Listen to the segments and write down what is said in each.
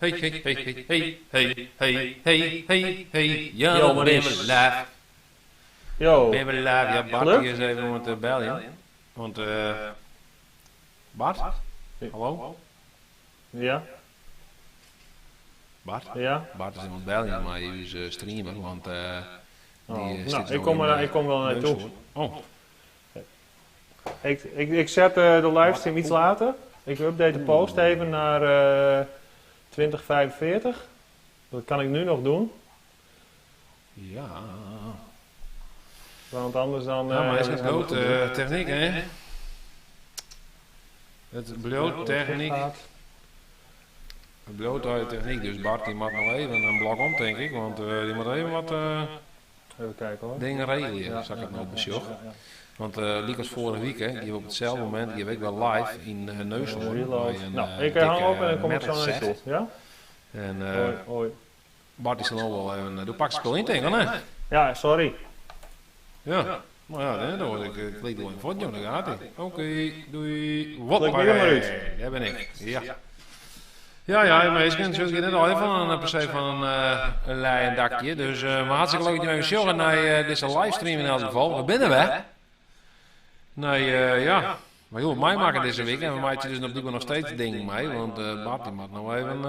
Hey, hey, hey, hey, hey, hey, hey, hey, hey, hey. Ja, Jo, dan binne we Maurice. live. Jo. Binne we live. Ja, Bart Gelukt? die is even oan it beljen. Want, Bart? Hallo? Ja. Bart? Ja. Bart is oan it beljen mei ús streamer, want Oh, die nou, sit ik no kom yn, er, ik kom wel naar je toe. Neushoorn. Oh. Ik zet de livestream iets later. Ik update de post even naar 2045. Dat kan ik nu nog doen. Ja. Want anders dan, Ja, maar is het hebben we bloot, het goed. techniek, hè? Het bloot Ja, techniek. gaat. Het bloot uit techniek, dus Bart die moet nog even een blok om, denk ik. Want die moet even wat Even kijken, hoor. dingen regelen, Ja, zal ik ja, het nou ja, bezoeken. ja, ja. Want liek als vorige week, hè, die op hetzelfde moment, die heb ik wel live in Neushoorn. Reload. Bij een, Nou, ik hang dikke op en dan kom ik zo naar je metal toe. set. Ja? En Hoi, hoi. Bart is dan ook wel even, doe pak spul in tegen, hè? Ja, sorry. Ja. Nou ja, hè, dan word ik kleed wel in voort, joh, daar gaat hij. Oké, doei. Klik Hoppakee. weer maar uit. Daar ben ik. Ja. Ja, ja, maar ik ben natuurlijk net al even van een, per se van een leien dakje. Dus maar hartstikke leuk dat je even sjoggen naar deze livestream in elk geval. Waar binnen we? Nee, ja. Maar joh, mij maken deze week en we maken dus op dit moment nog steeds dingen mee. Want Bart die moet nou even...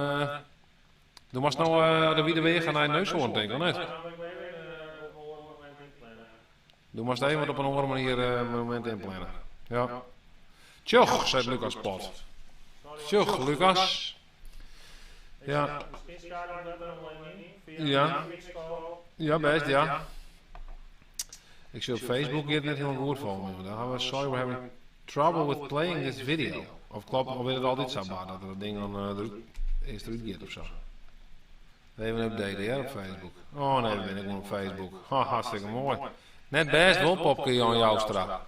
Doe maar snel de wiede weer gaan naar Neushoorn, denk ik, of niet? Doe maar even wat op een andere manier een moment inplannen. Ja. Tjoch, zei Lucas Pot. Tjoch, Lucas. Ja. Ja. Ja, best, ja. Ik zie op Facebook hier net helemaal goed van me. Daar hebben we sorry, we're having trouble with playing this video. Of klopt, of weet het altijd zo maar dat er dat ding dan eerst eruit gaat of zo. Even updaten, ja, op Facebook. Oh nee, ben ik gewoon op Facebook. Ha, hartstikke mooi. Net best wel, Popke Jan Joustra.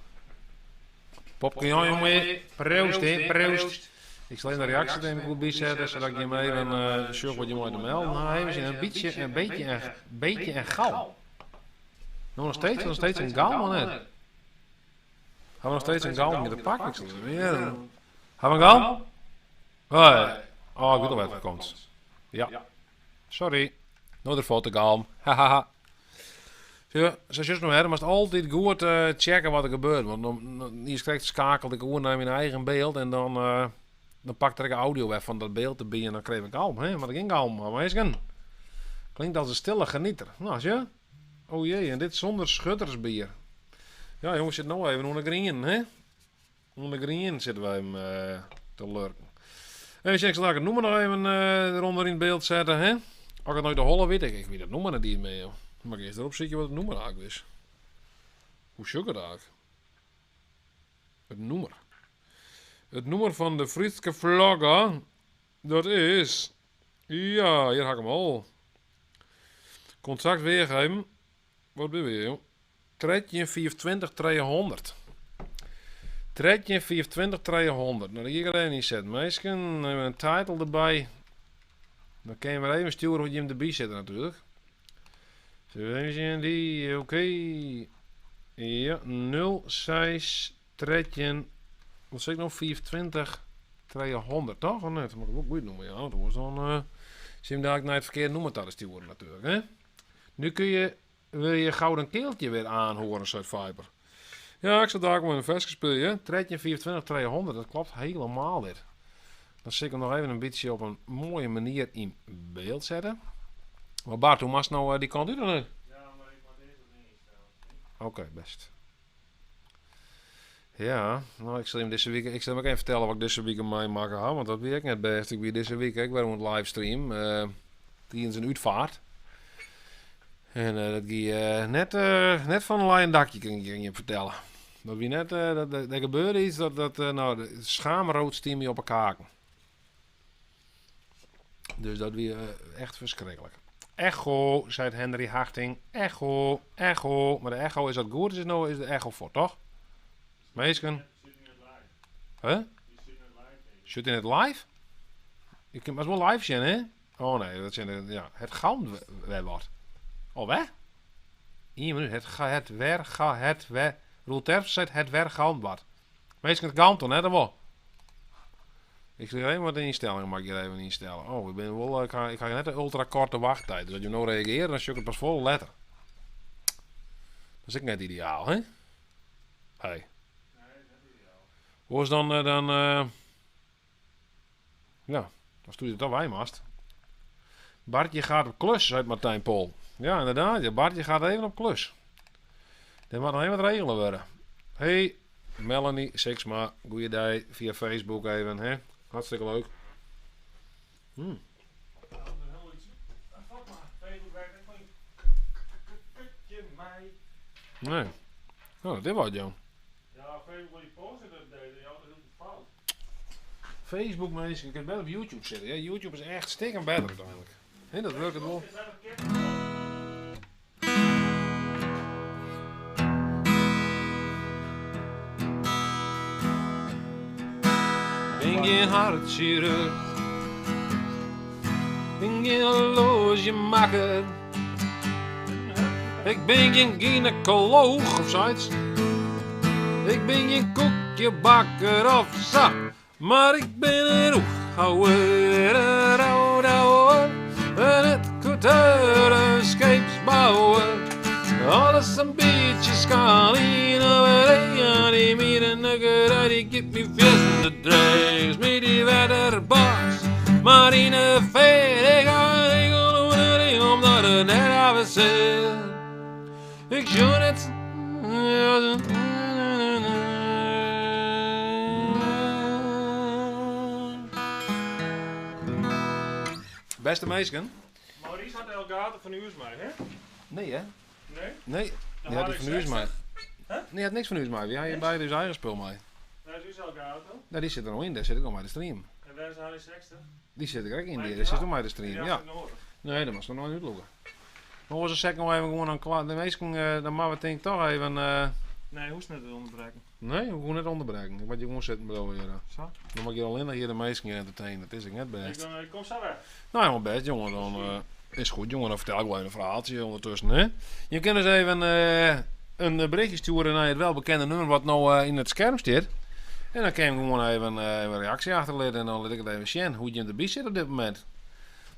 Popke Jan, jongen. Proost, hè, proost. Ik zal even de reactie even goed bijzetten, zodat ik je hem even zorg wat je mooi te melden. Nou, even zien, een beetje, een beetje, een beetje een gal. Nou, nog steeds een gal, man, net. Hebben we nog steeds een gal met de pak? Ik zal het weer doen. Hebben we een gal? Hoi. Oh, ik weet al wat er komt. Ja. Sorry. Nou, de foto gal. Hahaha. Ja, zoals je nog hebt, maar het altijd goed checken wat er gebeurt. Want dan hier krijgt schakelde ik gewoon naar mijn eigen beeld en dan pakte ik de audio weg van dat beeld erbij en dan kreeg ik galm. Hè? Maar dat ging galm. Maar is het? Klinkt als een stille genieter. Nou, zie je? Oh jee, en dit zonder schuttersbier. Ja, jongens, zit nou even onder green, hè? Onder green zitten wij hem te lurken. Even checken, zal ik het noemen nog even eronder in het beeld zetten, hè? Als ik het nooit de holle weet, ik weet het noemen het niet meer, joh. Maar ik eerst erop zitten wat het noemer eigenlijk is. Hoe zoek het eigenlijk? Het noemer. Het noemer van de Frieske Vlogger, dat is... Ja, hier had ik hem al. Contract weergeven. Wat ben je, joh? Tredje 24 300. Tredje 24 300. Nou, hier ga ik even niet zetten. Meisje, dan hebben we een title erbij. Dan kun je maar even sturen hoe je hem erbij zet natuurlijk. Zullen we even zien? Die, oké. Ja, 0, 6, tredje. Wat zeg ik nou? 24, 300, toch? Of net? Dat moet ik ook goed noemen, ja. Dat was dan zie je hem daar naar het verkeerde noemen te sturen natuurlijk, hè? Nu kun je wil je gouden keeltje weer aanhoren, soort Viper. Ja, ik zal daar ook maar een versje spelen, hè? Tredje, 24, 300, dat klopt helemaal dit. Dan zit ik hem nog even een beetje op een mooie manier in beeld zetten. Maar Bart, hoe was nou die kant uit dan? Ja, maar ik moet eerst dat ding instellen. Oké, best. Ja, nou, ik zal hem deze week, ik zal hem ook even vertellen wat ik deze week mee maken had, want dat weet ik net best. Ik ben deze week, ik ben op het livestream, tijdens een uitvaart. En dat ging net van een lijn dakje, kan ik je vertellen. Dat wie net dat, dat, dat gebeurde iets, dat, dat nou, de schaamrood stiem je op een kaken. Dus dat wie echt verschrikkelijk. Echo, zei het Henry Harting. Echo, echo. Maar de echo is dat goed, is nou is de echo voor, toch? Meesken. Huh? Zit in het live? Je kunt maar wel live zien, hè? Oh nee, dat zijn de, ja, het galmt we wat. Oh, hè? Eén minuut. Het ga, het wer, ga, het we. Roel Terps zei het wer galmt wat. Meesken het galmt toch net, of wel? Ik sil even wat ynstellingen moat ik hjir even ynstelle. Oh, ik bin wol, ik ha, ik ha net de ultra korte wachttijd. Dus as jo no reagearje, dan sjoch ik it pas folle letter. Dat is ek net ideaal, hè? Hey. Oars dan, dan ja, dan stoer je toch wei moatst. Bartje gaat op klus, seit Martijn Pol. Ja, inderdaad, ja, Bartje gaat even op klus. Der moat noch even wat regele wurde. Hey, Melanie Sixma, goeiedei fia Facebook even, hè? Hartstikke leuk. Nee. Oh, dit wat, jong. Ja, Facebook die post update, die altijd heel fout. Facebook minsken, je kunt better op YouTube zitten. Ja, YouTube is echt stikken better uiteindelijk. Hè, dat werkt wol. Bin gjin hartsjirurch, bin gjin horloazjemakker. Ik bin gjin gynekolooch of sayts. Ik bin gjin koekjebakker of sa. Mar ik bin in rûchhouwer, in roudouwer, in hutkoeter, in skeepsbouwer. Alles in bytsje skaal yn die mierenuggerij die giet my fierstente dreech. Smyt dy wetterpas mar yn 'e feart. Ik ha in hekel oan it ding omdat it net hawwe sil. Ik sjoch net Bêste minsken. Maurice hat Elgato fan ús mei, hè? Nee, hè? Nee? Nee, dy hat dy fan ús mei. Nee, hat niks fan ús mei. Wy ha hjir beide ús eigen spul mei. Wêr is ús Elgato? No, dy sit der no yn, dêr sit ik no mei de stream. En wêr is de HD60? Dy sit der ek yn, dêr sit ik mei de stream, ja. Nee, dêr moatst noch net útlûke. Maar oars dan set ik no even gewoan in de minsken, dan moatte we tink ik toch even. Nee, hoechst net te ûnderbrekken. Nee, hoech ik net ûnderbrekken. Ik moat hjir gewoan sitten bliuwe hjir. Sa? Dan moat ik hjir allinnich hjir de minsken hjir entertainen. Dat is ek net bêst. Ik kom sa wer. Nou jongen, bêst jongen. Dan is goed jongen. Dan fertel ik wol even in ferhaaltsje ûndertusken. Hè? Je kinne dus even in berichtje stjoere nei it welbekende nûmer wat no yn it skerm stiet. En dan kin je gewoan even in reaksje achterlitte en dan lit ik it even sjen hoe't jim derby sit op dit momint.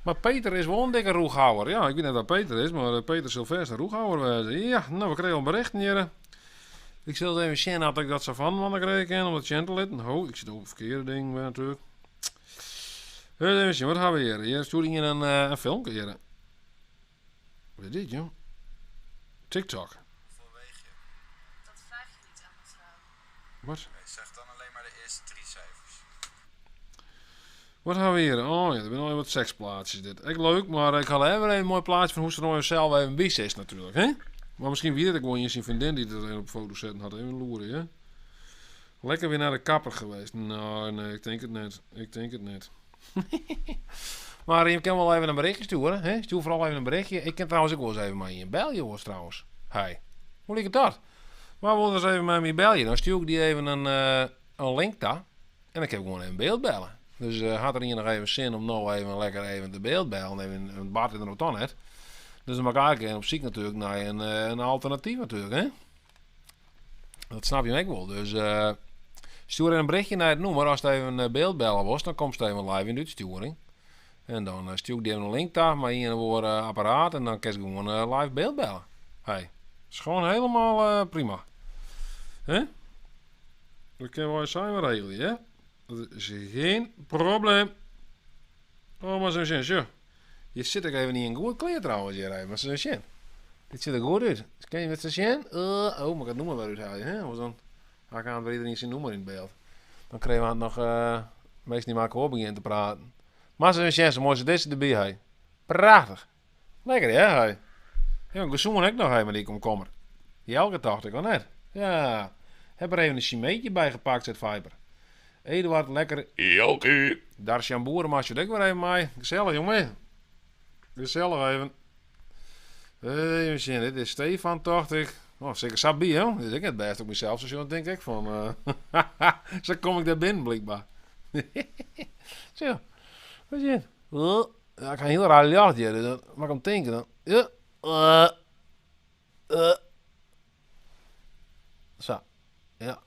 Mar Peter is wol in dikke rûchhouwer. Ja, ik wit net wa't Peter is, mar Peter sil fêst in rûchhouwer wêze. Ja, no, we krije al berichten hjir. Ik sil even sjen oft ik dat sa fan inoar krije kin om dat sjen te litten. Ho, ik sit op it ferkearde ding wer natuerlik. Even sjen, wat ha we hjir? Hjir stjoert ien in filmke hjir. Wat is dit, jong? TikTok. Hoeveel weeg je? Dat vraag je niet aan mevrouw. Wat? Nee, zeg dan alleen maar de eerste drie cijfers. Wat ha we hjir? Oh ja, der binne al wat seksplaatsjes dit. Ek leuk, mar ik ha leaver even in moai plaatsje fan hoe't se no even sels even by sist natuerlik, hè? Mar miskien wie it ek wol ien syn freondin dy't it even op foto setten hat. Even loere, ja. Lekker weer naar de kapper geweest. No, nee, ik tink it net. Ik tink it net. Mar jim kinne wol even in berichtje stjoere, hè? Stjoer foaral even in berichtje. Ik kin trouwens ek wolris even mei ien belje, oars trouwens. Hey, hoe liket dat? Wa wol ris even mei my belje? Dan stjoer ik dy even in link ta. En dan kin ik gewoan even byldbelle. Dus hat der ien noch even sin om no even lekker even te byldbellen, even, want Bart is der no toch net. Dus dan moat ik eigentlik even op syk natuerlik nei in alternatyf natuerlik, hè? Dat snap je ek wol. Dus stjoer even in berichtje nei it nûmer ast even byldbelle wolst, dan komst even live yn de útstjoering. En dan stjoer ik dy even in link ta mei ien of oar apparaat en dan kinst gewoan live byldbelle. Hey, is gewoan helemaal prima. Hè? Dat kinne wy samen regelje, hè? Dat is gjin probleem. Oh, mar ris sjen, sjoch. Hjir sit ek even ien goed klear trouwens hjir even. Mar ris sjen. Dit sjocht der goed út. Kin je wat sjen? Oh, moat ik it nûmer wer úthelje, hè? Oars dan ha ik aanst wer iedereen syn nûmer yn it byld. Dan krije we noch minsken dy't mei elkoar begjinne te praten. Mar ris sjen, sa moai se dizze derby ha. Prachtich. Lekker hè, hy. Ja, gesoen ek noch even dy komkommer. Jelke tocht ik al net. Ja, heb er even in chimeetje by gepakt, seit Viper. Eduard, lekker. Jelke. Darsjan Boerema sjocht ek wer even mei. Gesellich, jonge. Gesellich even. Even sjen, dit is Stefan, tocht ik. Oh, seker sa by, hè? Dit is ek net bêst op mysels, zo sjoen, tink ik fan. Sa kom ik dêr binnen, blykber. Zo, wat sjen. Ja, ik ha in hiel raar ljocht hjir, dus dan moat ik om tinke. Dan, ja. Sa. Ja.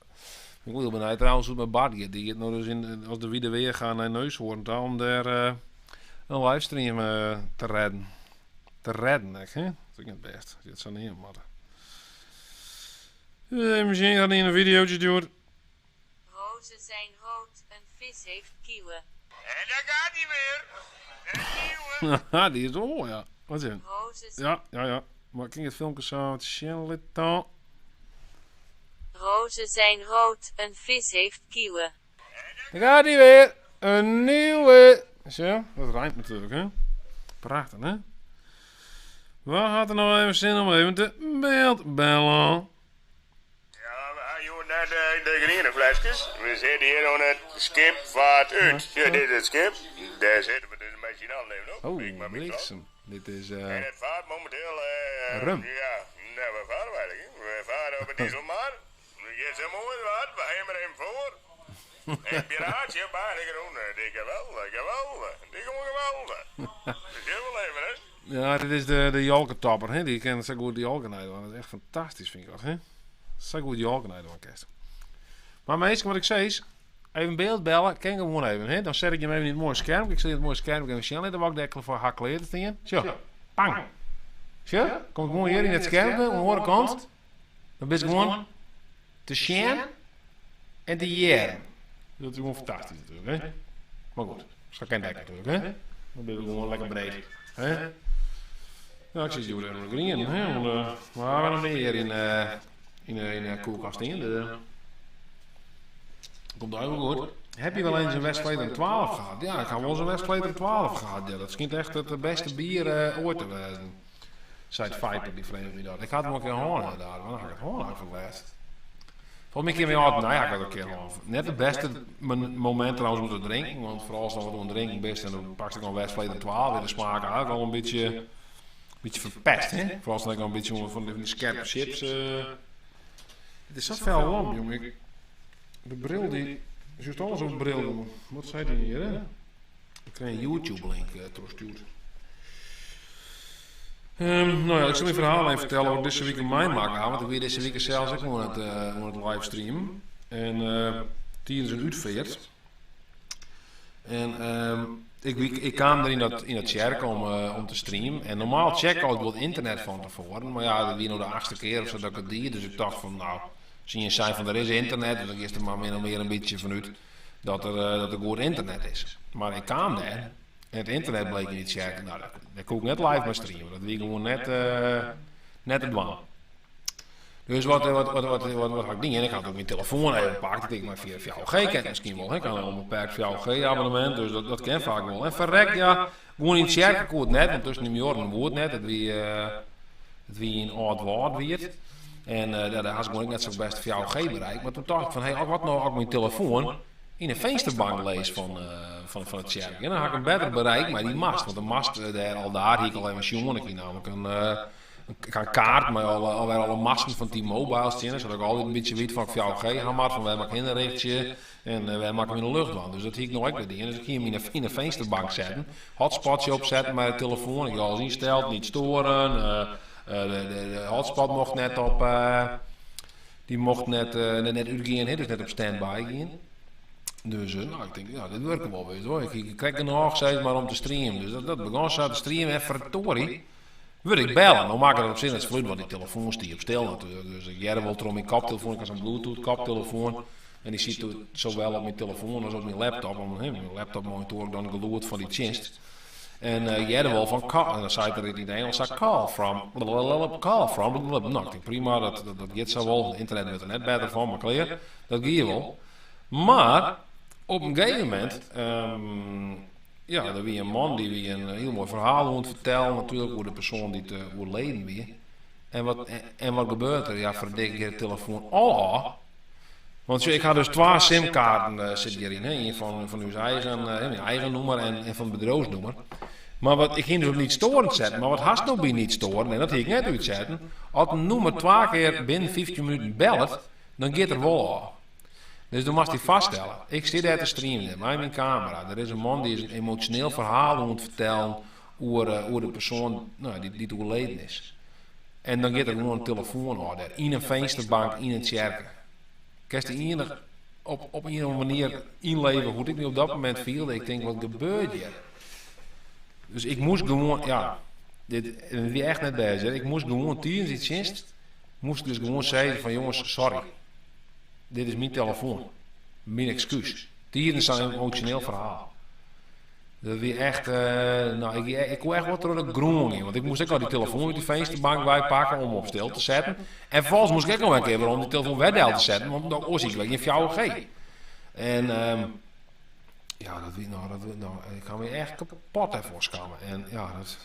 Ik bin hiel benijd trouwens hoe't it mei Bart giet. Dy giet no dus yn, as de wide weagen nei Neushoorn ta om dêr in livestream te redden. Te redden ek, hè? Dat is ek net bêst, as je it sa neame moatte. Even sjen, ik ha ien in fideootje stjoerd. Rozen zijn rood, een vis heeft kieuwen. En daar gaat hij weer. Een nieuwe. Haha, die is wel mooi, ja. Wat is het? Rozen Ja, ja, ja. Maar kin ik it filmke sa wat sjen litte? Rozen zijn rood, een vis heeft kieuwen. Daar gaat hij weer. Een nieuwe. Zo, dat rijmt natuurlijk, hè? Prachtig, hè? Wa hat der no even sin om even te beeldbellen? Ja, we ha hjoed net de griene fleskes. We sitte hjir oan it skip Vaart Ut. Sjoch, dit is it skip. Dêr sitte we dus mei syn allen even op. Oh, Ik mei myn frou. bliksem. Dit is En it faart mominteel, rum. ja, nou, we fare we eigentlik. We fare op 'e Iselmar. It giet sa moai wat, we ha him der even foar. In piraatsje op eigen grûn, dy geweldich, geweldich, dy gewoan geweldich. We sjogge wol even, hè. Ja, dit is de, de jolketopper, hè? Dy kin sa goed de jolke neidwaan. Dat is echt fantastysk, fyn ik dat, hè? Sa goed jolke neidwaan kinst. Mar minsken, wat ik sis, even beeldbelle, kin gewoan even, hè? Dan set ik jim even yn it moaie skerm. Ik sil it moaie skerm even sjen litte wat ik dêr foar ha klear te stean. Sjoch, pang! Sjoch, komt gewoan hjir yn it skermke oan de oare kant. Dan bist gewoan te sjen en te hearren. Dat is gewoan fantastysk natuerlik, hè? Mar goed, sa kin it ek natuerlik, hè? Dan binne we gewoan lekker breed, hè? Ja, ik sit hjoed even oan de grienen, hè? Want, we hawwe noch mear yn, yn, yn de koelkast stean. Dus, komt eigenlijk wel goed. Heb je wel eens een Westvleteren 12 gehad? Ja, ik ha wol ris in Westvleteren 12 gehad. Ja, dat skynt echt it bêste bier oait te wêzen. Seit Viper, dy frege my dat. Ik ha it wol in kear hân inderdaad. Wannear ha ik it hân eigentlik foar it lêst? Folgens my kin my âld, nee, ha ik dat in kear hân. Net it bêste momint trouwens om te drinken, want foaral ast dan wat oan it drinken bist en dan pakst ek al Westvleteren 12, is de smaak eigentlik al in bytsje, bytsje ferpest, hè? Foaral ast dan ek al in bytsje oan fan dy skerpe chips. It is sa fel lamp, jonge. Ik, de bril dy, sjochst alles op de bril, jonge. Wat seit dy hjir, hè? Ik krij in YouTube-link trochstjoerd. No ja, ik sil myn ferhaal even fertelle wat ik dizze wike meimakke ha, want ik wie dizze wike sels ek oan it, oan it livestreamen. En tidens in útfeart. En ik, wie, ik kaam der yn dat, yn dat tsjerke om, om te streamen. En normaal check ik altyd wol it ynternet fan tefoaren, mar ja, dat wie no de achtste kear of sa dat ik it die, dus ik tocht fan no, as ien sei fan der is ynternet, dus dan giest der mar min of mear in bytsje fanút dat der, dat der goed ynternet is. Mar ik kaam dêr en it ynternet bleek yn dy tsjerke, no, dêr koe ik net live mei streame. Dat wie gewoan net, net te dwaan. Dus wat, wat, wat, wat, wat, wat ha ik dien? Ik ha myn telefoan even pakt. Ik tink, mar fia 4G kin it miskien wol. Ik ha in ûnbeperkt 4G-abonnemint, dus dat, dat kin faak wol. En ferrek, ja, gewoan yn tsjerke koe it net, want tusken de muorren woe it net. It wie, it wie yn Aldwâld wie it. En ja, dêr hast gewoan ek net sa'n bêst 4G-bereik. Mar toen tocht ik fan, hé, wat no as ik myn telefoan yn 'e finsterbank lis fan, fan, fan it tsjerke. En dan ha ik in better bereik mei dy mast. Want de mast dêr al daar hie ik al even sjoen. Ik hie namelijk in, ik ha in kaart mei alle, alwer alle masten fan T-Mobile stean, sadat ik altyd in bytsje wit fan ik 4G ha moat, fan wêr moat ik hinne richtsje en wêr moat ik him yn 'e lucht dwaan. Dus dat hie ik no ek wer dien. Dus ik hie him yn 'e finsterbank setten, hotspotje opsetten mei de telefoan, ik hie alles ynsteld, niet storen, de hotspot mocht net op, dy mocht net, net útgean, dus net op standby gean. Dus no, ik tink, ja, dit wurket wol wer, hoor. Ik hie krekt genôch sis mar om te streamen. Dus dat, dat begûn sa te streamen en ferdorie, wurd ik belle. No makke dat op sich net safolle út, want dy telefoan stie op stil natuerlik. Dus ik hearde wol troch myn koptelefoan, ik ha sa'n Bluetooth koptelefoan. En dy sit sawol op myn telefoan as op myn laptop. Om, hè, myn laptop monitoar ik dan it gelûd fan dy tsjinst. En ik hearde wol fan, en dan sei er yn it Ingelsk sa, call from, blablabla, call from, blablabla. No, ik tink prima, dat, dat, dat giet sa wol. It ynternet wurdt der net better fan, mar klear. Dat gie wol. Mar op in gegeven momint, ja, der wie in man dy wie in hiel moai ferhaal oan it fertellen natuerlik oer de persoan dy't oerleden wie. En wat, en wat gebeurt der? Ja, ferdik, giet de telefoan al ôf. Want sjoch, ik ha dus twa simkaarten sit hjiryn, hè. Ien fan, fan ús eigen, myn eigen nûmer en, en fan it bedriuwsnûmer. Mar wat, ik hie dus op niet storen setten, mar wat hast no by niet storen, en dat hie ik net útsetten, as in nûmer twa kear binnen 15 minuten bellet, dan giet er wol ôf. Dus do moatst dy foarstelle, ik sit dêr te streamen mei myn kamera. Der is in man dy is in emosjoneel ferhaal oan it fertellen oer, oer de persoan no, dy't, dy't oerleden is. En dan giet der gewoan in telefoan ôf dêr, yn in finsterbank yn in tsjerke. Kinst dy ienich. Op, op ien of oare manier ynleve hoe't ik my op dat momint fielde. Ik tink, wat gebeurt hjir? Dus ik moast gewoan, ja, dit wie echt net bêst hear. Ik moast gewoan tidens dy tsjinst, moast ik dus gewoan sizze fan jonges, sorry. Dit is myn telefoan. Myn ekskús. Tidens sa'n emosjoneel ferhaal. Dat wie echt, no, ik, ik koe echt wol troch de grûn gean, want ik moast ek al dy telefoan út dy finsterbank wei pakke om op stil te setten. En vervolgens moast ik ek noch in kear wer om dy telefoan wer del te setten, want dan oars hie ik wer gjin 4G. En ja, dat wie, no, dat, no, ik ha my echt kapot dêrfoar skamme. En ja, dat.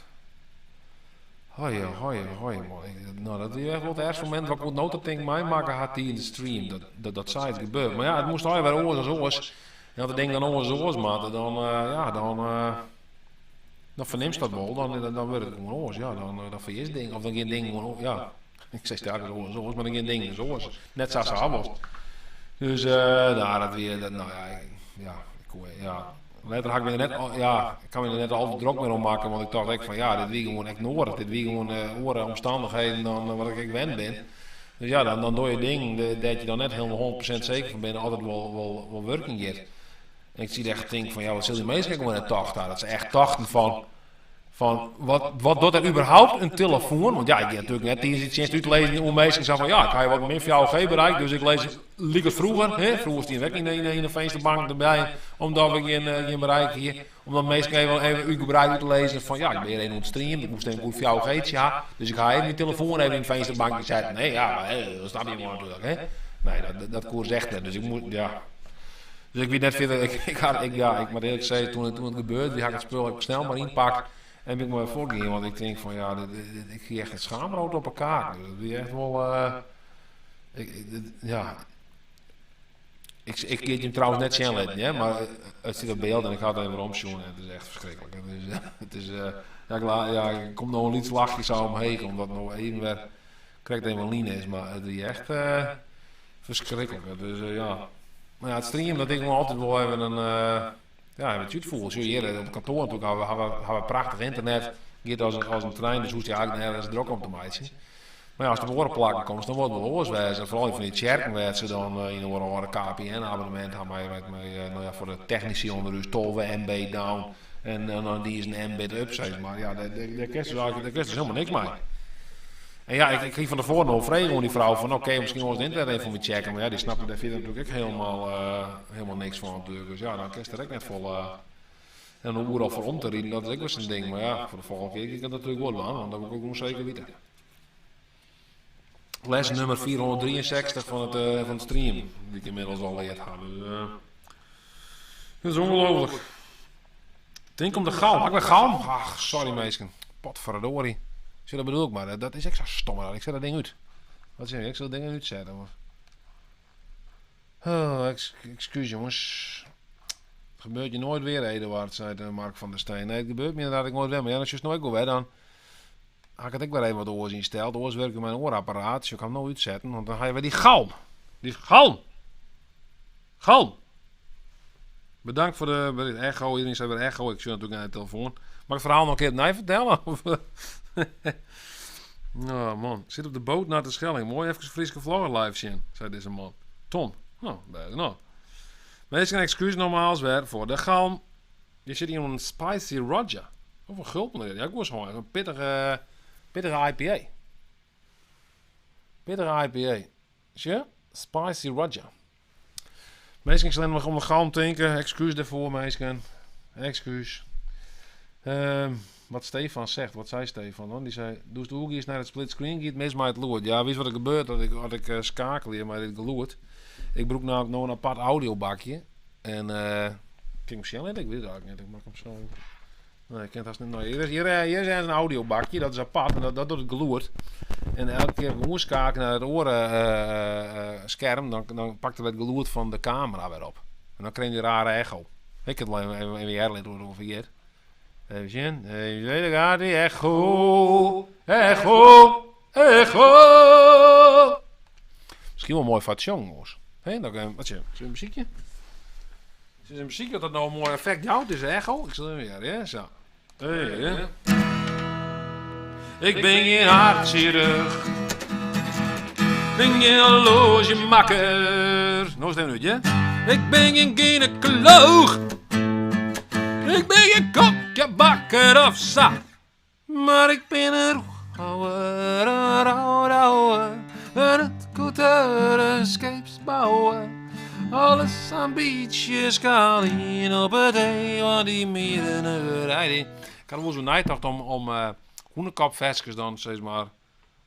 Hoi, hoi, hoi, man. Ik, no, dat wie echt wol it erchste momint wat ik oant no ta tink meimakke ha tidens de stream. Dat, dat, dat sayts gebeurt. Mar ja, it moast allegear wer oars as oars. En as de dingen dan oars as oars moatte, dan, ja, dan, dan fernimst dat wol. Dan, dan wurdt it gewoan oars. Ja, dan, dan ferjitst dingen. Of dan gean dingen gewoan, ja. Ik sis telkens oars as oars, mar dan gean dingen dus oars. Net sa sa wolst. Dus, no, dat wie, dat, no ja, ik, ja, ik koe, ja. Letter ha ik my der net, ja, ik ha my der net al te drok mear om makke, want ik tocht ek fan ja, dit wie gewoan ek noadich. Dit wie gewoan oare omstannichheden dan wat ik ek wend bin. Dus ja, dan, dan doe je dingen dêr't je dan net hielendal 100% seker fan binne oft it wol, wol, wol wurken giet. En ik siet echt te tinken fan ja, wat sil dy minsken ek gewoan net tocht ha. Dat se echt tochten fan, fan wat, wat docht er überhaupt in telefoan? Want ja, ik gean natuerlik net tidens dy tsjinst útlizzen oan minsken sa fan ja, ik ha wat min 4G bereik, dus ik lizz lykas froeger, hè, froeger stiene we ek yn de finsterbank derby, omdat we gjin bereik hie. Om dan minsken even, even útgebreid út te lizzen fan ja, ik bin hjir even oan it streamen, ik moast even goed 4G'tsje ha, dus ik ha even myn telefoan even yn it finsterbankje setten. Nee, ja, mar hè, dat snap je wol natuerlik, hè. Nee, dat, dat koe dus echt net, dus ik moast, ja. Dus ik wie net fierder, ik, ik had, ik, ja, ik moat earlik sizze, toen, toen it gebeurde, wie ha ik it spul ek snel mar ynpakt en bin ik mar wer fuortgien, want ik tink fan ja, dit, dit, ik hie echt it schaamrood op 'e kaak. Dus dat wie echt wol, ik, ik, ja. Ik, ik kin it jim trouwens net sjen litten, hear, mar it stiet op byld en ik ha it even weromsjoen en it is echt ferskriklik. It is, it is, ja, ik la, ja, der komt no in lyts lachje sa omheech, omdat it no even wer krekt even lyn is, mar it wie echt ferskriklik. It is, ja. Mar ja, it streamen, dat is gewoan altyd wol even in, ja, even it útfoel. Sjoch, hjir op kantoar natuerlik hawwe we, hawwe we, hawwe we prachtich ynternet, giet as, as in trein, dus hoechst dy eigentlik nergens drok om te meitsjen. Mar ja, ast op oare plakken komst, dan wol it wol oars wêze. En foaral yn fan dy tsjerken wêr't se dan ien oare âlde KPN-abonnemint ha mei, mei, no ja, foar de technisy ûnder ús 12 MB down en dan dy is in Mbit up, sis mar. Ja, dêr, dêr, dêr kinst dus eigentlik, dêr kinst dus helemaal niks mei. En ja, ik, ik hie fan tefoaren al frege oan dy frou fan, oké, miskien wolst it ynternet even foar my checke. Mar ja, dy snapte dêr fierder natuerlik ek helemaal, helemaal niks fan natuerlik. Dus ja, dan kinst der ek net folle en om oeral foar om te riden, dat is ek wer sa'n ding. Mar ja, foar de folgjende kear gean ik dat natuerlik wol dwaan, want dat wol ik gewoan seker witte. Les nummer 463 fan it, uh, fan it stream, dy't ik ynmiddels al leard ha. Dus, uh, dat is ongelooflijk. Tink om de galm. Ha ik wer galm? Ach, sorry minsken. Potverdorie. Sjoch, dat bedoel ik mar. Dat is ek sa stom. Ik set dat ding út. Wat zeg je? Ik sil dat ding útsette. Oh, excuus jongens. Het gebeurt je nooit weer, Eduard, zei de Mark van der Steen. Nee, het gebeurt me inderdaad ook nooit weer. Maar ja, als je het nooit weer, dan ha ik it ek wer even wat oars ynsteld. Oars wurket myn oar apparaat. Dus ik ha him no útsetten, want dan ha je wer dy galm. Dy galm! Galm! Bedankt foar de bericht. Echo, iedereen sei wer echo. Ik sjoch natuerlik nei de telefoan. Moat ik it ferhaal noch in kear opnij fertelle? Oh man, sit op de boot nei Terschelling. Moai efkes Fryske vlogger live sjen, sei dizze man. Tom. No, bêst genôch. Minsken, ekskús nogmaals wer foar de galm. Je sit hier oan in Spicy Roger. Of in gulpen. Ja, ik was gewoon een pittige, pittige IPA. Pittige IPA. Sjoch? Spicy Roger. Minsken, ik sil noch om de galm tinke. Ekskuus dêrfoar, minsken. Ekskuus. Wat Stefan zegt, wat sei Stefan dan? Dy sei, doe'tst oergiest nei it split screen, giet mis mei it lûd. Ja, witst wat der gebeurt as ik, as ik eh, skakelje mei dit gelûd? Ik brûk namelijk no in apart audiobakje. En uh, kin ik hem sjen litte? Ik wit it eigentlik net. Ik mak him sa. Nee, ik kin it hast net. Nee, hjir is, hjir, eh, hjir is ergens in audiobakje, dat is apart en dat, dat docht it gelûd. En elke kear ik oerskeakelje nei it oare eh, skerm, dan, dan pakt er it gelûd fan de kamera wer op. En dan krijg je die rare echo. Ik kin it even, even, even hearre litte hoe it giet. Even sjen. Even daar gaat die echo. Echo. Echo. Miskien wol moai foar it sjongen, oars. Hè, dan, eh, wat sjen? Zullen we een muziekje? Is in muziek dat dat nou een mooi effect jout, dizze echo. Ik sil even hearre, hè? Sa. Hey, hè? Ik bin gjin hartsjirurch. Bin gjin horloazjemakker. No is it even út, hè? Ik bin gjin gynekolooch. Ik bin gjin kokkjebakker of sa. Mar ik bin in rûchhouwer, in roudouwer, in hutkoeter, in skeepsbouwer. Alles sa'n bytsje skaal yn op it ee, want dy mieren Ik ha der wolris oer neitocht om, om hûnekopferskes dan sis mar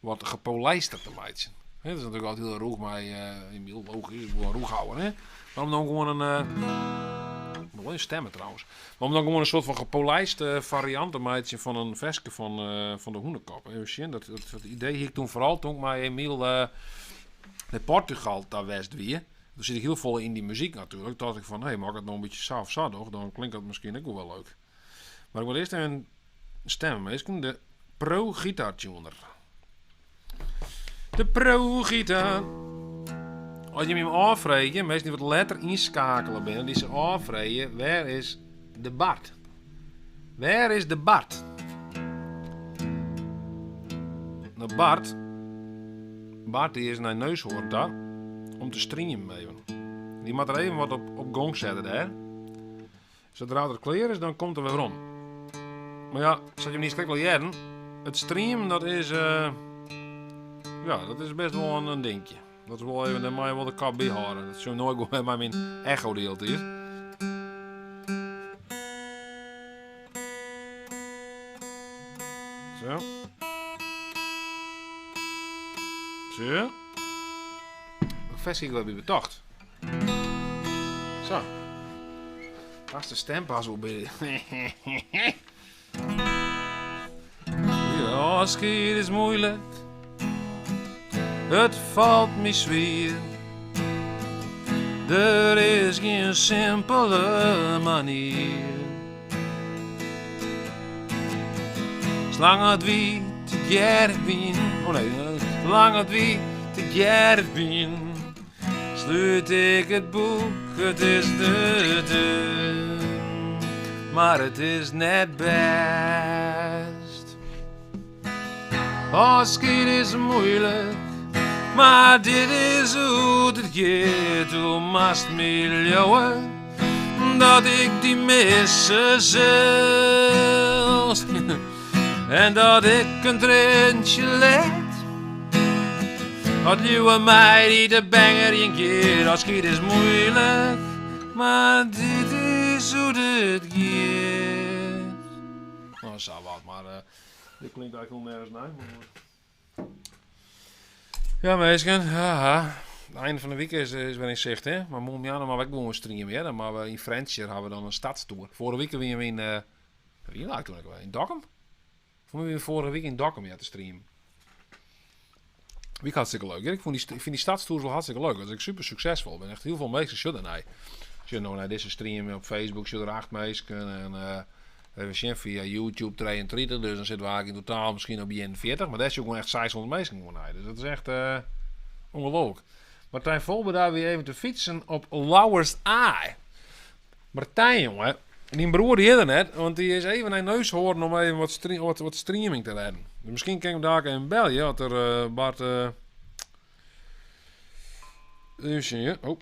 wat gepolijster te meitsjen. Hè, dat is natuerlik altyd hiel rûch mei, hiel logysk, gewoan rûchhouwer, hè. Maar om dan gewoan in, wol in stemme trouwens. Maar om dan gewoan in soart fan gepolijste fariant te meitsjen fan in ferske fan, fan de hûnekop. Even sjen, dat, dat, dat idee hie ik toen foaral toen ik mei Emiel nei Portugal ta west wie. Toen siet ik hiel folle yn dy muzyk natuerlik. Tocht ik fan, hé, mar as ik it no in bytsje sa of sa doch, dan klinkt dat miskien ek wol wer leuk. Mar ik moat earst even stemme, minsken. De Pro Guitar Tuner. De Pro Guitar. As jim him ôffreegje, minsken dy't wat letter ynskakele binne, dy't sich ôffreegje, wêr is de Bart? Wêr is de Bart? Nou, Bart, Bart dy is nei Neushoorn ta om te streamen even. Dy moat der even wat op, op gong sette dêr. Sadree't er klear is, dan komt er wer werom. Mar ja, sa't jim niiskrekt al hearden, it streamen dat is, eh, ja, dat is best wol in, in dinkje. Dat is wol even, dêr moatte je wol de kop by hâlde. Dat sjoch ik no ek mei myn echo de hiele tiid. Zo. Zo. Dat ferske ik wer by betocht. Zo. Pas de stem pas op binnen. Ôfskied is moeilik. It falt my swier. Der is gjin simpele manier. Salang as wy tegearre wienen. Oh nee, salang as wy tegearre wienen. Slút ik it boek, it is de dun, mar it is net bêst. Ôfskied is moeilik, mar dit is hoe't it giet. Do moatst my leauwe dat ik dy misse sil. En dat ik in trientsje lit. As liuwe my dy te bengerjen giet. Ôfskied is moeilik, mar dit is hoe't it giet. No, sa wat, mar dit klinkt eigenlijk al nergens nei. Maar Ja, minsken, haha. Het einde fan de wike is, is wer yn sicht, hè? Mar moarn moatte we ek gewoan streame, hè? Dan moatte we yn Frjentsjer hawwe we dan in stadstoer. Foarige wike wiene we yn, wie dat toen ek alwer? Yn Dokkum? Foar my wiene we foarige wike yn Dokkum, ja, te streamen. Wie hartstikke leuk. Ik fûn dy, ik fyn dy stadstoers wol hartstikke leuk. Dat is ek super suksesfol. Der binne echt hiel folle minsken sjogge dernei. Sjogge no nei dizze stream op Facebook, sjogge der 8 minsken. En even sjen fia YouTube 33, dus dan sitte we eigentlik yn totaal miskien op 41. Mar dêr sjogge gewoan echt 600 minsken gewoan nei. Dus dat is echt ongelooflik. Martijn Volbeda wie even te fytsen op Lauwersaai. Martijn, jonge, dyn broer dy is der net, want dy is even nei Neushoorn om even wat, wat, wat streaming te rêden. Dus miskien kin ik him daar even belje, as er eh, Bart... eh even sjen, ja. Oh. Oh,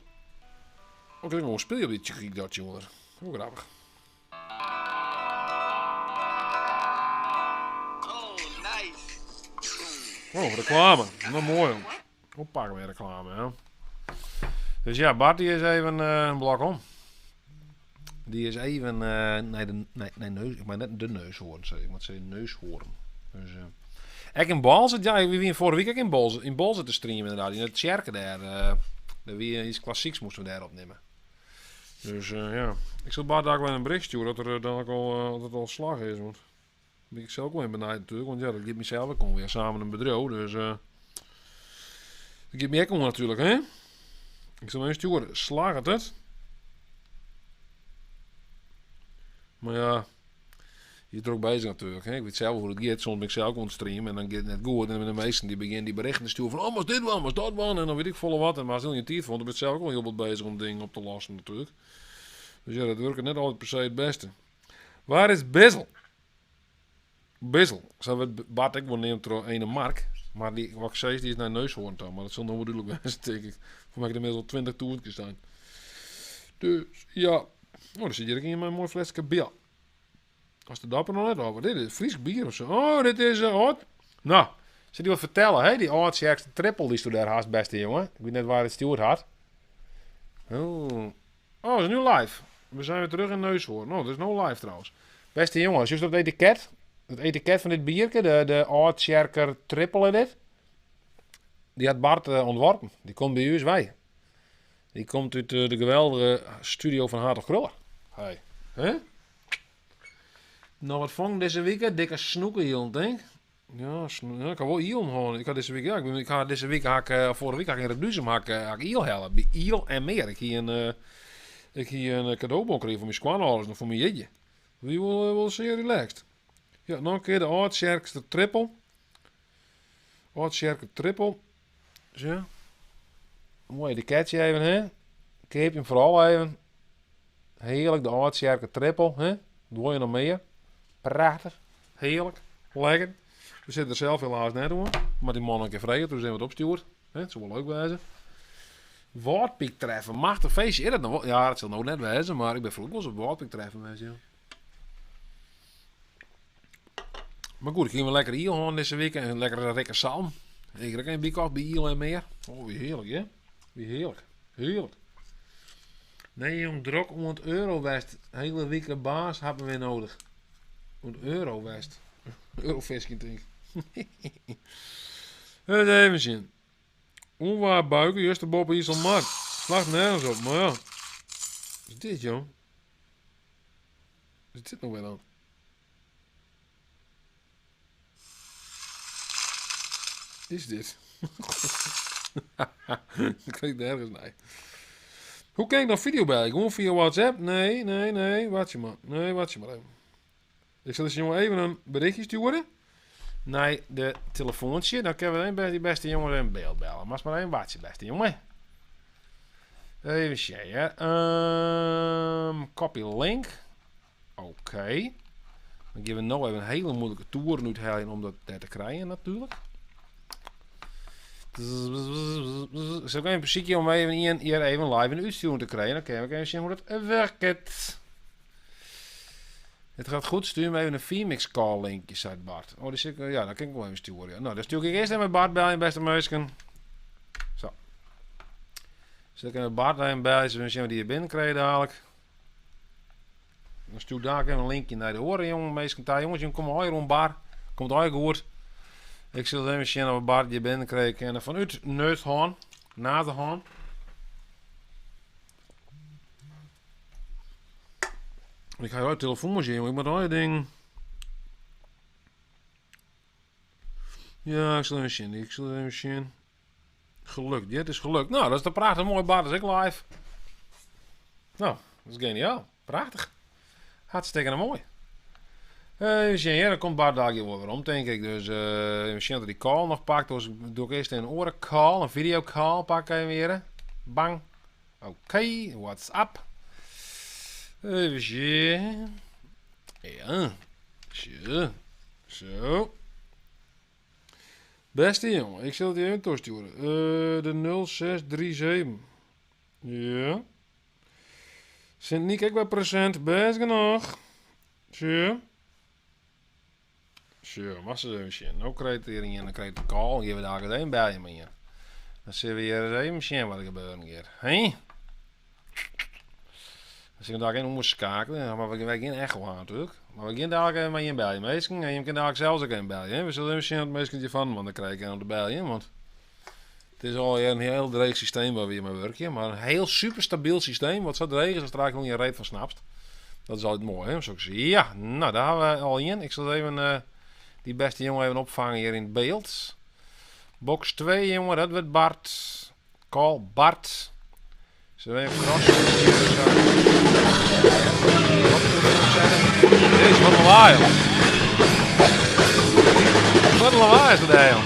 ik kan gewoon spylje op dy guitar tuner. Hoe grappich. Oh, nice. Oh, reklame. Nou, moai, jong. Oppakken met reklame, ja. Dus ja, Bart die is even een blok om. Die is even nei de nei, nei neus, ik mei net de Neushoorn sizze, ik moat sizze Neushoorn. Dus, ek yn Boalsert, ja, we wiene foarige wike ek yn Boalsert, yn Boalsert te streamen inderdaad, yn de tsjerke dêr. Dêr wie iets klassieks moasten we dêr opnimme. Dus ja, ik sil Bart ek wol in bericht stjoere dat er dan ek al, dat it al slagge is, want bin ik sels ek wol even benijd natuerlik, want ja, dat giet mysels ek oan. We ha samen in bedriuw, dus dat giet my ek oan natuerlik, hè? Ik sil even stjoere. Slagget it? Mar ja, je drok bezich natuerlik, hè? Ik wit sels hoe it giet. Soms bin ik sels oan it streamen en dan giet it net goed. En dan binne de minsken dy begjinne dy berichten te stjoeren fan, oh, moatst dit dwaan, moatst dat dwaan. En dan wit ik folle wat. En mar ast hiel gjin tiid foar, want dan bist sels ek wol hiel bot bezich om dingen op te lossen natuerlik. Dus ja, dat wurket net altyd per se it bêste. Waar is Bizzle? Bizzle, sa wurdt Bart ek wol neamd troch ene Mark. Mar dy, wat ik sis, dy is nei Neushoorn ta. Mar dat sil no wol dúdlik wêze, tink ik. Foar my ha ik der ynmiddels al 20.000 kear sein. Dus ja. Oh, der sit hjir ek ien mei in moai fleske bier. As de dapper noch net ôf. Dit is Frysk bier of sa. Oh, dit is uh, Nou, sil dy wat fertelle, hè? Dy Aldtsjerkster trippel dy'tsto dêr hast, bêste jonge. Ik wit net wa't it stjoerd hat. Oh. Oh, is nu live. We zijn weer terug in Neushoorn. Oh, dat is no live trouwens. Bêste jonge, sjochst op it etiket? It etiket fan dit bierke, de, de Aldtsjerker trippel is dit. Dy hat Bart uh, ûntworpen. Dy komt by ús wei. Dy komt út eh, de geweldige studio fan Hartog Kruller. Hey. Huh? Noch wat fongen dizze wike? Dikke snoeke-ielen, tink. Ja, ja, ik ha wol ielen hân. Ik ha dizze wike, ja, ik bin, ik ha dizze wike ha ik, eh, foarige wike ha ik yn Reduzum ha ik, eh, ha ik iel helle. By Iel en Meer. Ik hie in, eh, ik hie in kadobon krigen fan myn skoanâlders noch foar myn jierdei. Dat wie wol, wol sear relaxed. Ja, noch in kear de Aldtsjerkster trippel. Aldtsjerker trippel. Zo. Moai etiketje even, hè? Keapje him foaral even. Hearlik, de Aldtsjerker trippel, hè? Doar je noch mear? Prachtich, hearlik, lekker. We sitte der sels helaas net oan. Moat dy man in kear freegje, toen is even wat opstjoerd. Hè, it soe wol leuk wêze. Wâldpyk treffen, machtich feestje. Is dat noch wol? Ja, dat sil no net wêze, mar ik bin froeger wolris op Wâldpyk treffen west, ja. Mar goed, ik hie wol lekker iel hân dizze wike en lekkere rikke salm. Ik ha ek in bykocht by Iel en Meer. Oh, wie hearlik, hè? Wie hearlik. Hearlik. Nee, jong, drok oant Eurowest. Hele wike baas hat me weer nodig. Oant Eurowest. Eurofiskjen, tink ik. Even sjen. Ûnwaar buiken, juster boppe Iselmar. Slacht nergens op, mar ja. Wat is dit, jong? Wat is dit no wer dan? Is dit? Dat klinkt nergens nei. Hoe kin ik dan fideo belje? Gewoan fia WhatsApp? Nee, nee, nee. Wachtsje mar. Nee, wachtsje mar even. Ik sil dizze jonge even in berichtje stjoere nei de telefoantsje. Dan kinne we even dy bêste jonge even byld belle. Moatst mar even wachtsje, bêste jonge. Even sjen, ja. Ehm, copy link. Oké. Dan gean we no even hiele muoilike toeren útheljen om dat dêr te krijen natuerlik. Sil ik even besykje om even ien hjir even live yn de útstjoering te krijen. Dan kinne we even sjen hoe dat wurket. Het gaat goed, stuur me even een vMix call linkje, seit Bart. Oh, die zit, ja, dat kan ik wol even stjoeren. Ja. Nou, dan stjoer ik earst even Bart beljen, bêste minsken. Sa. Sil ik even Bart even beljen, se sjen wat dy hjir binnen krije dadelijk. Dan stjoer ik dalik even in linkje nei de oare jonge minsken ta. Jonges, jim komme allegear oan bar. Komt allegear goed. Ik sil even sjen of we Bart hjir binnen krije kinne fanút Neushoorn. Nederhorn. Ik ha jo telefoan sjen, jongen. Ik moat allegear dingen. Ja, ik sil even sjen. Ik sil even sjen. Gelukt, dit is gelukt. Nou, dat is toch prachtich moai. Bart is ek live. Nou, dat is geniaal. Prachtich. Hartstikke moai. Even sjen, ja, dan komt Bart daar wol werom, tink ik. Dus uh, even sjen dat die call noch pakt. Dus doe ik earst in oare call, in video call pak even weer. Bang. Oké, okay, what's up? Even sjen. Ja, zo. Zo. Bêste jonge, ik sil it dy even tastjoere. Uh, de 0637. Ja. Sint Nyk ek wer presint, bêst genôch. Sjoch. Sjoch, moatst ris even sjen. No krijt hjir ien, dan krijt de call, dan gean we dalik ris even beljen mei ien. Dan sille we hjir ris even sjen wat der gebeuren giet. Hè? Dan sil ik dalik even oerskeakelje, mar we gean echo ha natuerlik. Mar we gean dalik even mei ien beljen, minsken. En jim kinne dalik sels ek even beljen. Hè? We sille even sjen wat minsken hjirfan, want dan krij ik om te beljen. Want it is al in hiel dreech systeem wêr't we hjir mei wurkje. Mar in hiel super stabyl systeem, wat sa dreech is ast der eigentlik gjin reet fan snapst. Dat is altyd moai, hè? Soks. Ja, nou, dêr ha we al ien. Ik sil even uh, dy bêste jonge even opfange hjir yn it byld. Box 2, jonge, dat wurdt Bart. Call Bart. Zullen we even crossen? Jezus, wat een lawaai, joh. Wat een lawaai is dat, hè, joh.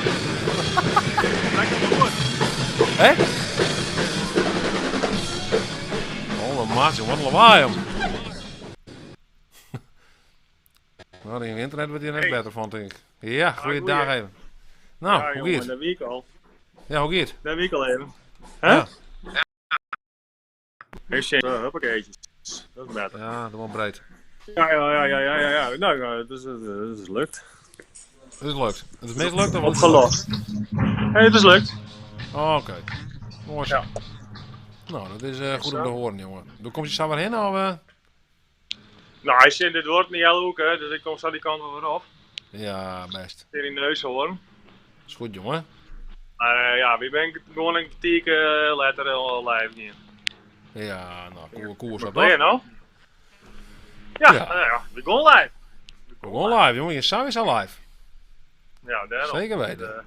Hè? Oh, maat, joh, wat een lawaai, joh. Nou, die internet wurdt hjir net better fan, tink ik. Ja, goeiedag even. Nou, Ja, hoe jongen, giet daar wie ik al. Ja, hoe giet Daar wie ik al even. Hè? Ja. Even sjen, huppakeetjes. Dat is better. Ja, dat wel breed. Ja, ja, ja, ja, ja, ja. ja. Nou, ja, het is lukt. Het is lukt. Het is mislukt of het is Opgelost. Hey, het is lukt. Oh, Oké. Mooi zo. Ja. Nou, dat is goed om te horen, jongen. Dan komt je zo weer heen, of? Nou, hij zit dit wordt niet hele hoek, hè, dus ik kom zo die kant wel weer op. Ja, best. Hier in Neushoorn. Is goed, jongen. Maar ja, wie ben ik gewoon een kwartier later al live niet. Ja, nou, koer, koers dat Ben je toch? nou? Ja, Ja. nou ja, we gaan live. We gaan live, jongen. Je samen is al live. Ja, daarom. Zeker weten.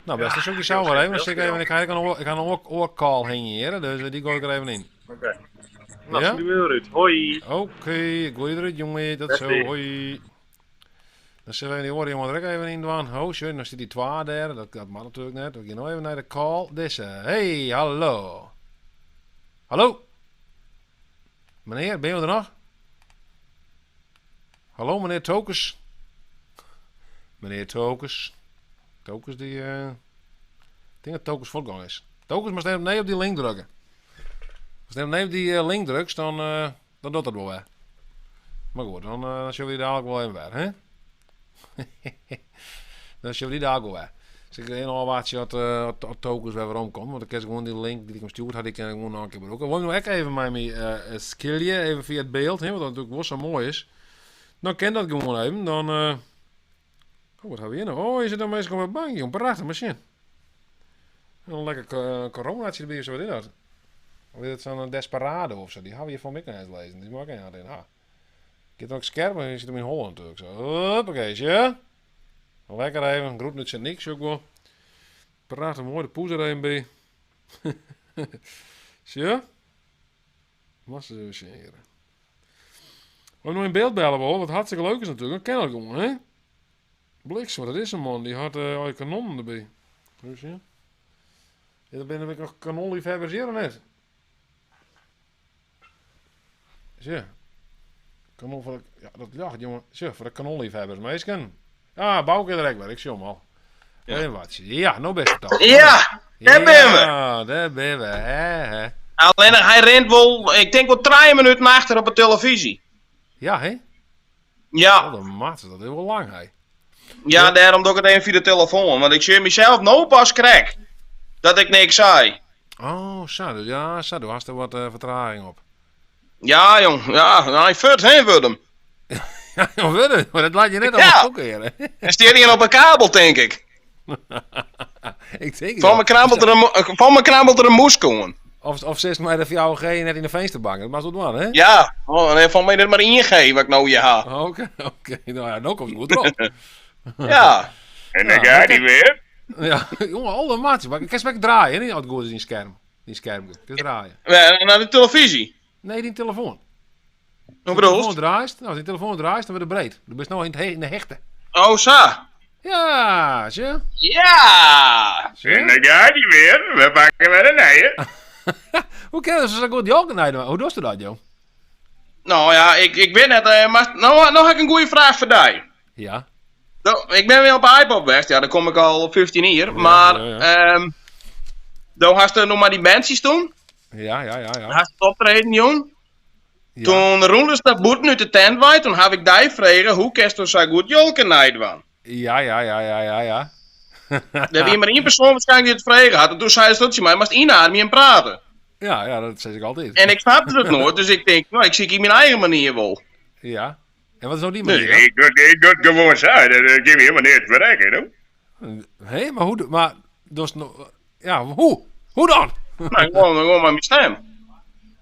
Nou, best, Ja, dan zoek je ik zo wil maar even. Dan geen zit ik even, ik ga ik een, ik ga een oorcall heen hier, dus die gooi ik er even in. Oké. Nou, Ja? zie je weer uit. Hoi. Oké, ik gooi eruit, jongen. Dat zo, Beste. hoi. Dan zullen we die oren, jongen, er ook even in doen. Oh, shit, dan zit die twa daar. Dat mag natuurlijk net. We gaan nog even naar de call. Deze. Hey, hallo. Hallo. Meneer, ben je er nog? Hallo, meneer Tokes. Meneer Tokes. Tokes die... ik denk dat Tokes voortgang is. Tokes maar even nee op die link drukken. Als je nee op die link drukt, dan doet dat wel weer. Maar goed, dan zullen we die dadelijk wel even weer, hè? Dan zullen we die dadelijk wel weer. Dus ik een al wat dat Tokes weer weer omkomt. Want dan kan ze gewoon die link die ik hem stuurt, had ik gewoon nog een keer berokken. Wil je nou ook even met mij skillen, even via het beeld, hè? Want dat natuurlijk wel zo mooi is. Dan ken dat gewoon even. Dan, oh, wat hebben we hier nou? Oh, je zit dan meestal op een bank, jong. Prachtig machine. En een lekker coronaatje erbij of zo, wat is dat? Of is het zo'n Desperado of zo? Die hebben we hier van mij eens lezen. Die mag ik niet in. Ha. Ik heb ook scherp, maar je zit hem in Holland natuurlijk. Zo. Hoppakee, ja. Lekker even. Groet met zijn niks ook wel. Prachtig mooi, de poes er even bij. Zie je? Massa even Wat nog in beeld bellen wel, wat hartstikke leuk is natuurlijk. Dat ken ik jongen, hè? Bliksem, wat dat is een man. Die had al je kanonnen erbij. Zie je? Ja, dan ben ik nog kanonliefhebbers hier of net. Zie je? Kanon voor de, ja, dat jacht, jongen. Zie je, voor de kanonliefhebbers, meesken. Ah, Bouke direct weer, ik zie hem al. Ja. Even wat. Ja, nou best toch. Ja, daar ben we. Ja, daar ben we. Hè, hè. Alleen hij rent wel, ik denk wel 3 minuten achter op de televisie. Ja, hè? Ja, Oh, de mat, dat is wel lang, hè. ja, daarom doe ik het even via de telefoon. Want ik zie mezelf nou pas krek. Dat ik niks zei. Oh, zo, dus ja, zo, du hast er wat vertraging op. Ja, jong. Ja, nou, hij furt heen wordt hem. Ja, joh, weet het, maar dat laat je net Ja. allemaal ook weer, hè. En steer hij op een kabel, denk ik. Ik denk het Van wel. me krabbelt er een, van me krabbelt er een moes komen. Of zit maar de VOG net in de vensterbank. Dat mag zo doen, hè? Ja, oh, en van mij dit maar ingeven wat ik nou je ha. Oké, oké. Nou ja, nou komt het goed erop. Ja. En dan gaat hij weer. Ja, jongen, al de maatjes. Maar ik kan ze draaien, hè? Als het goed is in scherm. Die scherm. Ik kan draaien. Naar de televisie. Nee, die telefoon. Hoe Als bedoel die telefoon draait, nou, als die telefoon draait, dan wordt het breed. Du bent nou in de hechten. Oh, zo. Ja, zie je? Ja. Zie je? En dan gaat hij weer. We pakken weer een nieuwe. Hoe kan dat zo goed joggen? Nee, hoe doe je dat, joh? Nou ja, ik weet net, maar nou heb ik een goede vraag voor jou. Ja. Nou, ik ben weer op iPod weg, ja, daar kom ik al 15 hier. Maar, ja, ja. dan had je nog maar die bandjes toen. Ja, ja, ja, ja. Had het optreden, jong. Ja. Toen Roelers dat boeten uit de tent waait, toen heb ik die vragen hoe kerst zo goed jolken nijden. Ja, ja, ja, ja, ja, ja. Er wie maar één persoon waarschijnlijk die het vragen had. En toen zei ze dat ze mij moest inademen en praten. Ja, ja, dat zeg ik altijd. En ik snapte het nooit, dus ik denk, nou, ik zie het mijn eigen manier wel. Ja. En wat is nou die manier? Ik doe het gewoon zo. Dat geef je helemaal niet te bereiken, hoor. dan? Hé, maar hoe... Maar, dus, ja, hoe? Hoe dan? Nou, gewoon met mijn stem.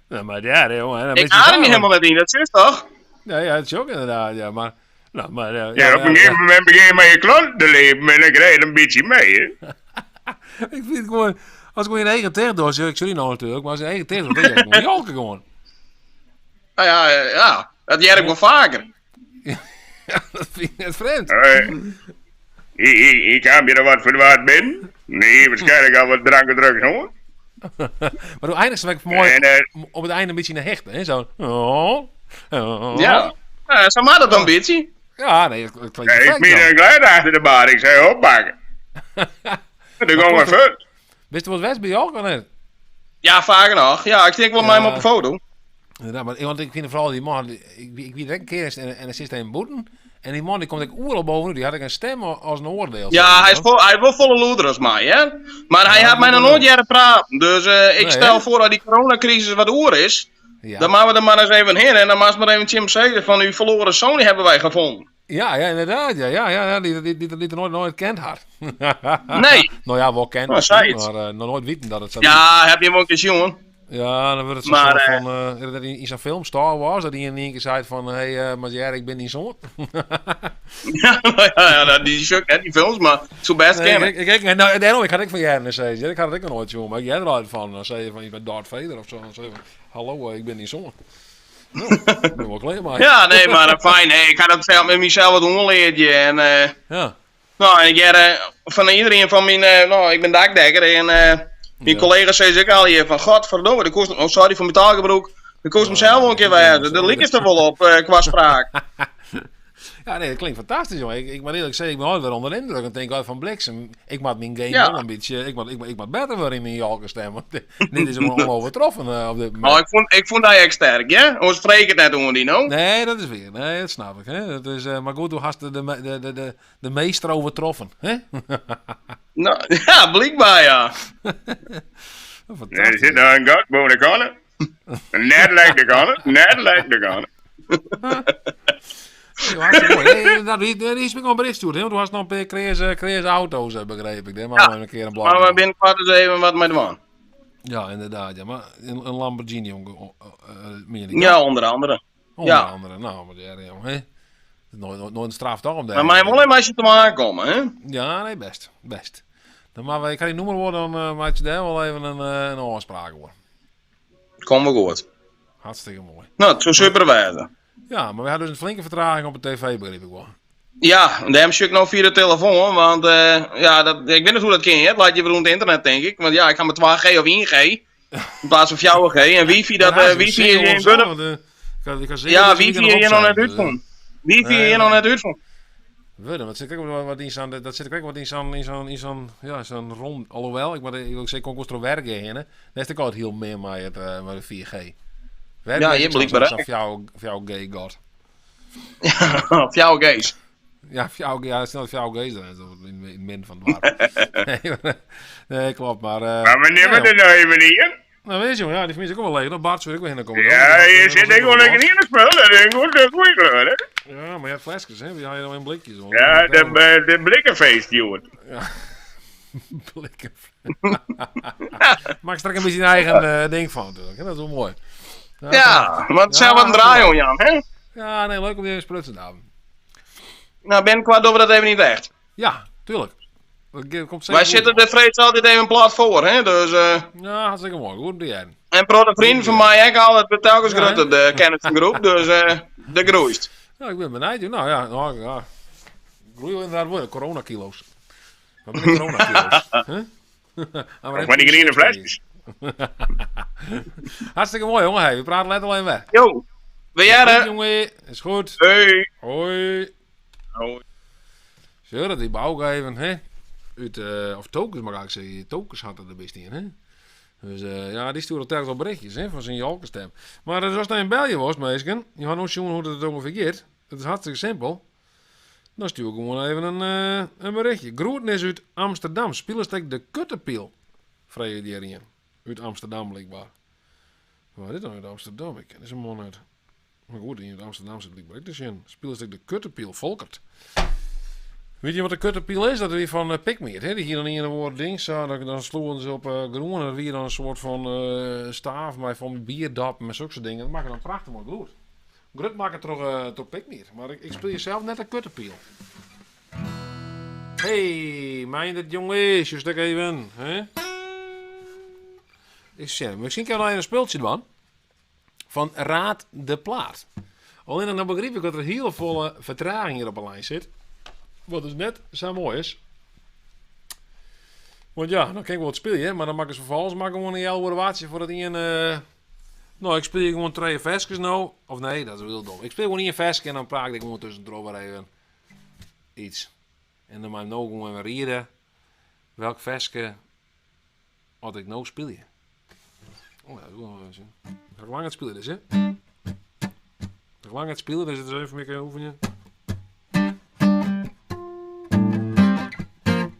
Ja, maar ja, nee, jongen. dan Ik weet je adem zo. je helemaal niet in, dat is toch? Ja, ja, dat is ook inderdaad, ja, maar... Nou, maar... Ja, Ja, op een gegeven moment begin je met je klant te leven en dan krijg je een beetje mee, hè. Ik vind het gewoon... Als ik gewoon je eigen tegen doe, ik sorry nou natuurlijk, maar als je eigen tegen doet, dan denk ik gewoon jolken gewoon. Nou ja, ja, dat jij ik wel vaker. Ja, dat vind ik net vreemd. Ik heb je er wat voor waard binnen. Nee, waarschijnlijk al wat drank en drugs, hoor. Maar hoe eindigt ze mooi En, op het einde een beetje in de hechten, hè? Zo. Oh, oh. Ja. Ja, zo maar dat ambitie. Ja, nee, het klinkt Ja, ik perfect ben dan. een klein achter de bar. Ik zei oppakken. En dan gaan we voort. Wist je wat West bij jou of niet? Ja, faak noch. Ja, ik stean ek wol mei him op de foto. Inderdaad, maar, want ik vind vooral die man, ik wie er ek een keer eens en er zit een boeten. En die man die komt ek oeral bovenuit. Die had ek een stem als een oordeel. Ja, hy is, vol, hy is wol folle lûder as my, hè. Mar hy Ja, hat my dat noch noait hearre praten. Dus ik Nee, stel hè? foar as dy coronacrisis wat oer is, Ja. dan moatte we der mar ris even hinne en dan moatst mar even tsjin him sizze fan uw verloren zoon die hebben wij gevonden. Ja, ja, inderdaad. Ja, ja, ja, ja, die die nooit, nooit kend had. Nee. Nou ja, wel kend, Nou, sei it. maar nog nooit weten dat het zo Ja, heb je hem ook eens jongen? Ja, dan wordt het zo'n Maar, soort van... dat in zo'n film, Star Wars, dat hij in één keer zei van... Hé, hey, maar ik ben die zoon. Ja, nou ja, ja, dat- die is ook net die films, maar het zou best Nee, kennen. ik, nou, daarom, ik had ik van Jaren zei, ik had het ook nog nooit, jongen. Maar ik jij eruit van, dan zei je van, je bent Darth Vader of zo. Dan zei je van, hallo, ik ben die zoon. Nou, ik ben wel klaar mee. Ja, nee, maar fijn. Hey, ik had dat zelf met mezelf wat onleerd. En, Ja. nou, en ik heb van iedereen van mijn, nou, ik ben dakdekker en mijn Ja. collega's zeiden ook al hier van, godverdomme, de kost, oh, sorry voor mijn taalgebruik, de kost mezelf wel een keer weer. De lik is er wel op qua spraak. Ja, nee, dat klinkt fantastisch, jongen. Ik moet eerlijk zeggen, ik ben altijd weer onder de indruk. En denk uit van bliksem. Ik maak mijn game Ja. wel een beetje... Ik moet beter worden in mijn Jalke stem. Want dit is gewoon onovertroffen op dit moment. Nou, ik vond hij echt sterk, ja? Ons spreek het net onder die, nou? Nee, dat is weer. Nee, dat snap ik. Hè? Dat is, maar goed, toen had de, de meester overtroffen. Hè? Nou, ja, blijkbaar, ja. Er Fantastisch. zit nou een gat boven de kannen. Net lijkt de kannen, net lijkt de kannen. Ja, hartstikke mooi. Nee, nou, die is me gewoon bericht stuurt, hè? Want toen was nog een paar creërs auto's, begreep ik. Hè? Maar Ja, maar een keer een blad. Maar we binnenkort eens even wat met doen. Ja, inderdaad. Ja. Maar een Lamborghini, jongen, meen ik, Ja, onder andere. Onder ja. andere. Nou, maar ja, jongen, hè? Dat is Nooit, nooit, nooit een straf toch om daar. Maar mij wel even als je te maken komen, hè? Ja, nee, best. Best. Dan maar, ik ga die noemer worden, dan maak je daar wel even een afspraak hoor. Kom wel goed. Hartstikke mooi. Nou, het zou super wezen. Ja, maar we hadden dus een flinke vertraging op de tv, begreep ik wel. Ja, en daarom zoek ik nou via de telefoon, want ja, dat, ik weet niet hoe dat kan, hè. Het laat je weer rond het internet, denk ik. Want ja, ik ga met 2G of 1G, in plaats van 4G. En wifi, dat, Ja, eh zo'n wifi single is of in zo, Gudde. want, ik kan zeker Ja, dat ze wifi niet is hier nog op net zijn, dus, uitvonden. Wifi Nee, is hier nog nee. net uitvonden. Wurden, want zit ik ook wat in zo'n, dat zit ik ook wat in zo'n, in zo'n, in zo'n, ja, zo'n rond. Alhoewel, ik moet ik wil zeggen, ik kon wel werken heen, hè. Daar is ik altijd heel meer met het, met de 4G. Werken Ja, is je ook zo'n- blijkbaar, zo'n hè. voor gay god. Of jouw geest. Ja, voor ja, snel voor jou geest dan, in, in het midden van het dorp. nee, maar, nee, klopt, maar. Maar we nemen nee, er nou even in. Nou, weet je, jongen, ja, die familie is ook wel leeg. Nou, Bart zou ik wel heen komen. Ja, je zit ik wel lekker in het spul. Dat is goed, dat is goed, hè. Ja, maar je hebt flesjes, hè? Die haal je dan in blikjes. hoor. Ja, de blikkenfeest, jongen. Blikken. Maak straks een beetje een eigen ding van, natuurlijk. Hè? Dat is wel mooi. Ja, want het zijn wat een draai om, Jan, hè? Ja, nee, leuk om die even sprutsen te hebben. Nou, binnenkort doen we dat even niet echt. Ja, tuurlijk. Dat komt zeker Wij goed, zitten de vrees altijd even plat voor, hè? Dus, Ja, hartstikke mooi. Goed om die hebben. en pro de vrienden van mij ook al, het wordt telkens Ja, hè? groter, de kennisgroep, dus de groeit. Ja, ik ben benieuwd. joh. Nou ja, nou, ja. Groei wil inderdaad worden. Coronakilo's. Wat ben ik coronakilo's? Huh? Ah, maar Van die groene flesjes. Hartstikke mooi, jongen. Hey, we praten let alleen weg. Yo, wil jij Goed, er? jongen. Is goed. Hey. Hoi. Hoi. Zo, dat die bouw even, hè? Uit, of tokens, mag ik zeggen. Tokens had er de best in, hè? Dus ja, die stuurde telkens al berichtjes, hè, van zijn Jalkenstem. Maar zoals hij in België was, meisje, je had nog zien hoe dat het ongeveer gaat. Het is hartstikke simpel. Dan stuur ik gewoon even een berichtje. Groeten is uit Amsterdam. Spielerstek de Kuttenpiel. Vrije die erin. Uit Amsterdam, blijkbaar. Waar is dit dan uit Amsterdam? Ik ken deze man uit. Maar goed, in Amsterdam zit blijkbaar ook dus in. Spielerstek de Kuttenpiel, Volkert. Weet je wat de kuttenpiel is? Dat is die van Pikmeer. Hè? Die hier dan in een woord ding zo, dan sloegen ze op groen. En dat weer dan een soort van staaf, maar van bierdap en zulke soort dingen. Dat maken dan prachtig mooi gloed. Grut maken toch toch Pikmeer. Maar ik speel jezelf net een kuttenpiel. Hey, mijn dat jongen is. Just even. Hè? Ik zeg, misschien kan ik nog een speeltje doen. Van Raad de Plaat. Alleen dan begreep ik dat er heel volle vertraging hier op de lijn zit. Wat dus net zo mooi is. Want ja, dan kan ik wel wat spelen, hè, maar dan maak ik ze vervolgens maar gewoon een jouw waardje voor dat een. Nou, ik speel hier gewoon twee versjes nou. Of nee, dat is heel dom. Ik speel gewoon één versje en dan praat ik gewoon tussendoor weer even iets. En dan maak ik nou gewoon weer rieden welk versje wat ik nou speel. Oh ja, dat is wel nog even. Ga ik lang het spelen dus, hè? Ga ik lang het spelen, dus het is even voor mij kunnen oefenen.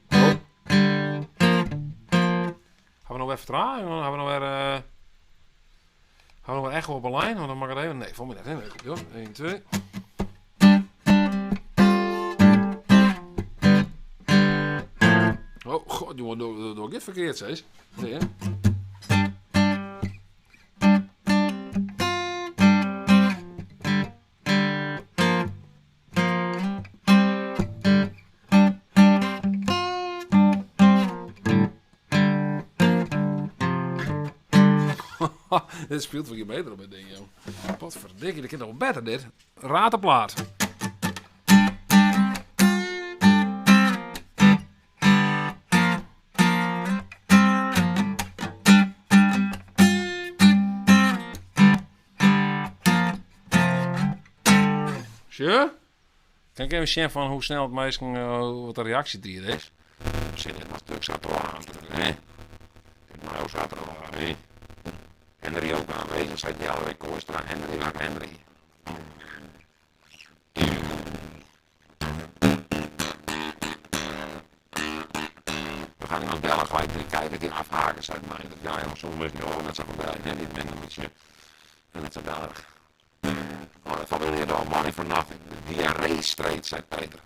Oh. Gaan we nog weer vertraging? Gaan we nog weer... Gaan we nog weer echo op een lijn? Want dan mag ik het even... Nee, voor mij net. Hè? Komt hoor. 1, 2. Oh, god, jongen, door ik verkeerd, zeg. Nee, hè? Dit speelt wel beter op het ding, joh. Wat verdikke, dat kan nog beter dit. Raad de plaat. Sure? Kan ik even zien van hoe snel het meisje, wat de reactie die er is? Zit het maar stuk zat er aan, hè? Het maar zat er al aan, hè? Henry ook aanwezig, zei die alweer Kooistra, Henry, waar Henry? We gaan iemand bellen, gelijk drie kijkers die afhaken, zei mij. Dat, ja, jongens, sommige mensen niet horen, dat ze van bellen, hè, die minder met je. En dat is wel erg. Oh, dat valt weer door, money for nothing. De diarree-street, zei Peter.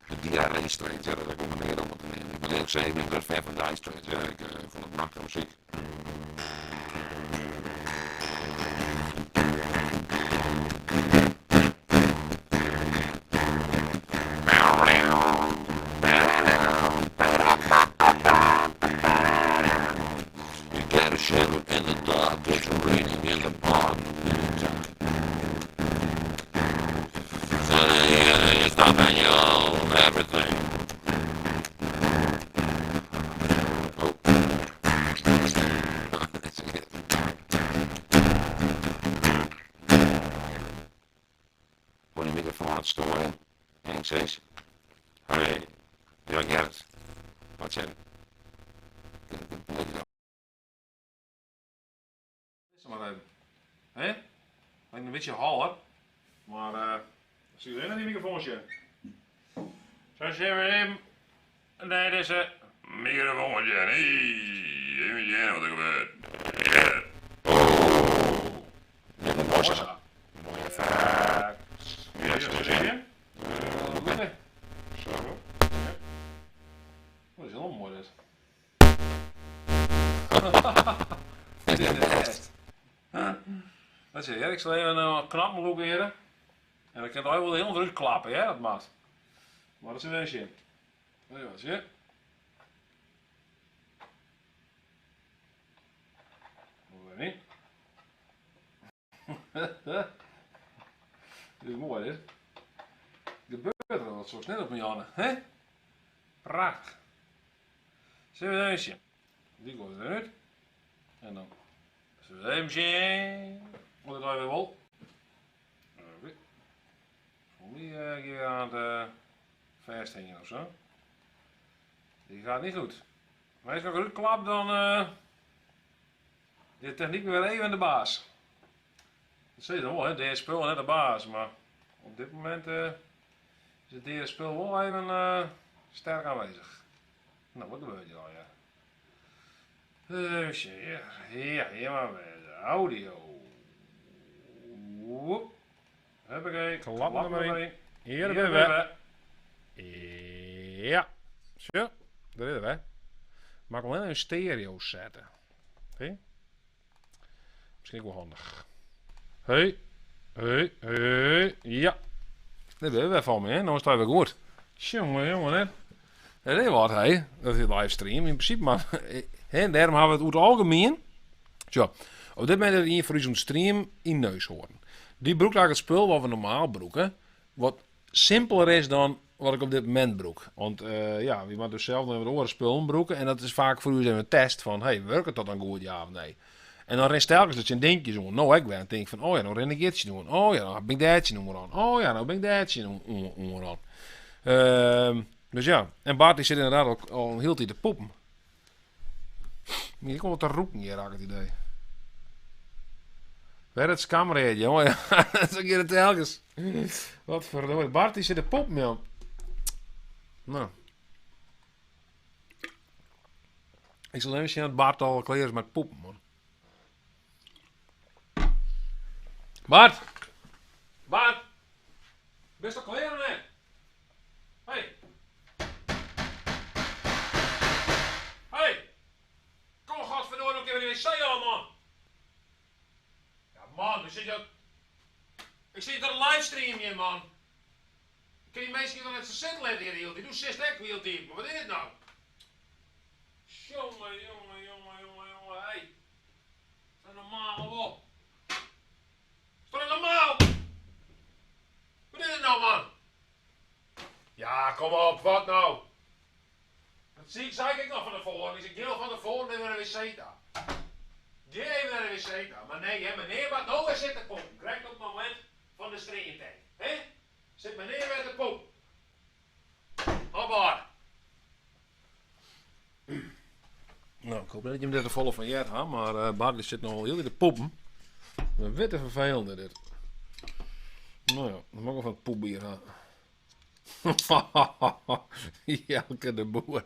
De diarree-street, ja, dat komt meer op te nemen. Ik ben eerlijk gezegd, ik ben een fan van Dire Straits, ja, ik vond het makkelijke muziek. You get a shiver in the dark, it's raining in the barn. It's not manual, everything. Oh. Voor die microfoon aan het storen. Henk zes. Hoi. Ja, Gerrit. Wat zeg je? Maar even. Hè? Lijkt een beetje hal, hè? Maar, zie je naar die microfoontje? Zo zien we hem. Nee, dit is een microfoontje. Nee, even zien wat er gebeurt. Ja. Oh. Ja, dat was het. Mooie effect. Ja, zo zie je. Zo. Dat is heel mooi dit. Dit is best. Dat zie je, ik zal even een knap lokeren. En dan kan het wel heel druk klappen, hè, dat maat. Maar dat is een wensje. Weet je wat, zie je? Hoe niet? Dit is mooi, dit. Gebeurt er wat zo snel op mijn Janne, hè? Prachtig. Zullen we even zien? Die komt eruit. En dan zullen we even zien. Wat het weer wel. Oké. Die hier aan de vasthingen of zo. Die gaat niet goed. Maar als ik eruit klap, dan de techniek weer even de baas. Dat zie je dan wel, hè? Deze spul net de baas, maar op dit moment is het deze spul wel even sterk aanwezig. Nou, wat gebeurt hier al, ja? Dus ja, ja, hier maar weer. Audio. Woep. Huppakee, klap nummer 1. Hier ben we. Ja. Zo, daar is we. Maar ik wil een stereo zetten. Oké? Misschien ook wel handig. Hey, hey, hey. Ja. Daar ben we van me, hè? Nou is het weer goed. Jongen, jongen, hè? Dat is wat, hè? Dat is livestream in principe, maar hè, daarom hebben we het over het algemeen. Zo, op dit moment is er een voor zo'n stream in Neushoorn. Die broekt eigenlijk het spul wat we normaal broeken, wat simpeler is dan wat ik op dit moment broek. Want ja, wie moet dus zelf nog even oren spullen broeken en dat is vaak voor u even een test van, hey, werkt dat dan goed, ja of nee? En dan rest telkens dat je een dingetje doen. Nou, ik ben en denk van, oh ja, nou ren ik ietsje doen. Oh ja, dan ben ik dat doen aan. Oh ja, nou ben ik dat doen aan. Dus ja, en Bart die zit inderdaad al een heel tijd te poepen. Ik kom wat te roepen hier, raak het idee. Wer it skamread, jonge. Sa giet it telkens. Wat verdorie. Bart, die zit te poepen, joh. Nou. Ik zal even zien dat Bart al klaar is met poepen, man. Bart! Bart! Bist al klear of net? Hey! Hey! Kom godverdorie nog even de wc al, man! Ja, man, ik zit jou... Ik zit er livestream hier, man. Ik kin die minsken dan net zo zitten laten hier, hield. Die doet zist ek hield Maar wat is dit nou? Jongen, jongen, jongen, jongen, jongen, hey. Is dat normaal of wat? Is dat normaal? Wat is dit nou, man? Ja, kom op, wat nou? Dat zie ik, zei ik nog van tevoren. Ik zei, geel van tevoren even naar de wc daar. Geel even naar de wc daar. Maar nee, hè, meneer wat nou weer zit te pompen. Direct op het moment van de streamtank. Hè? Zit meneer weer te pompen. Op maar. Nou, ik hoop dat je hem er volle van jet had, maar Bart die zit nog wel heel in de poepen. Een witte vervelende dit. Nou ja, dan mag ik wel van het poepbier hebben. Jelke de Boer.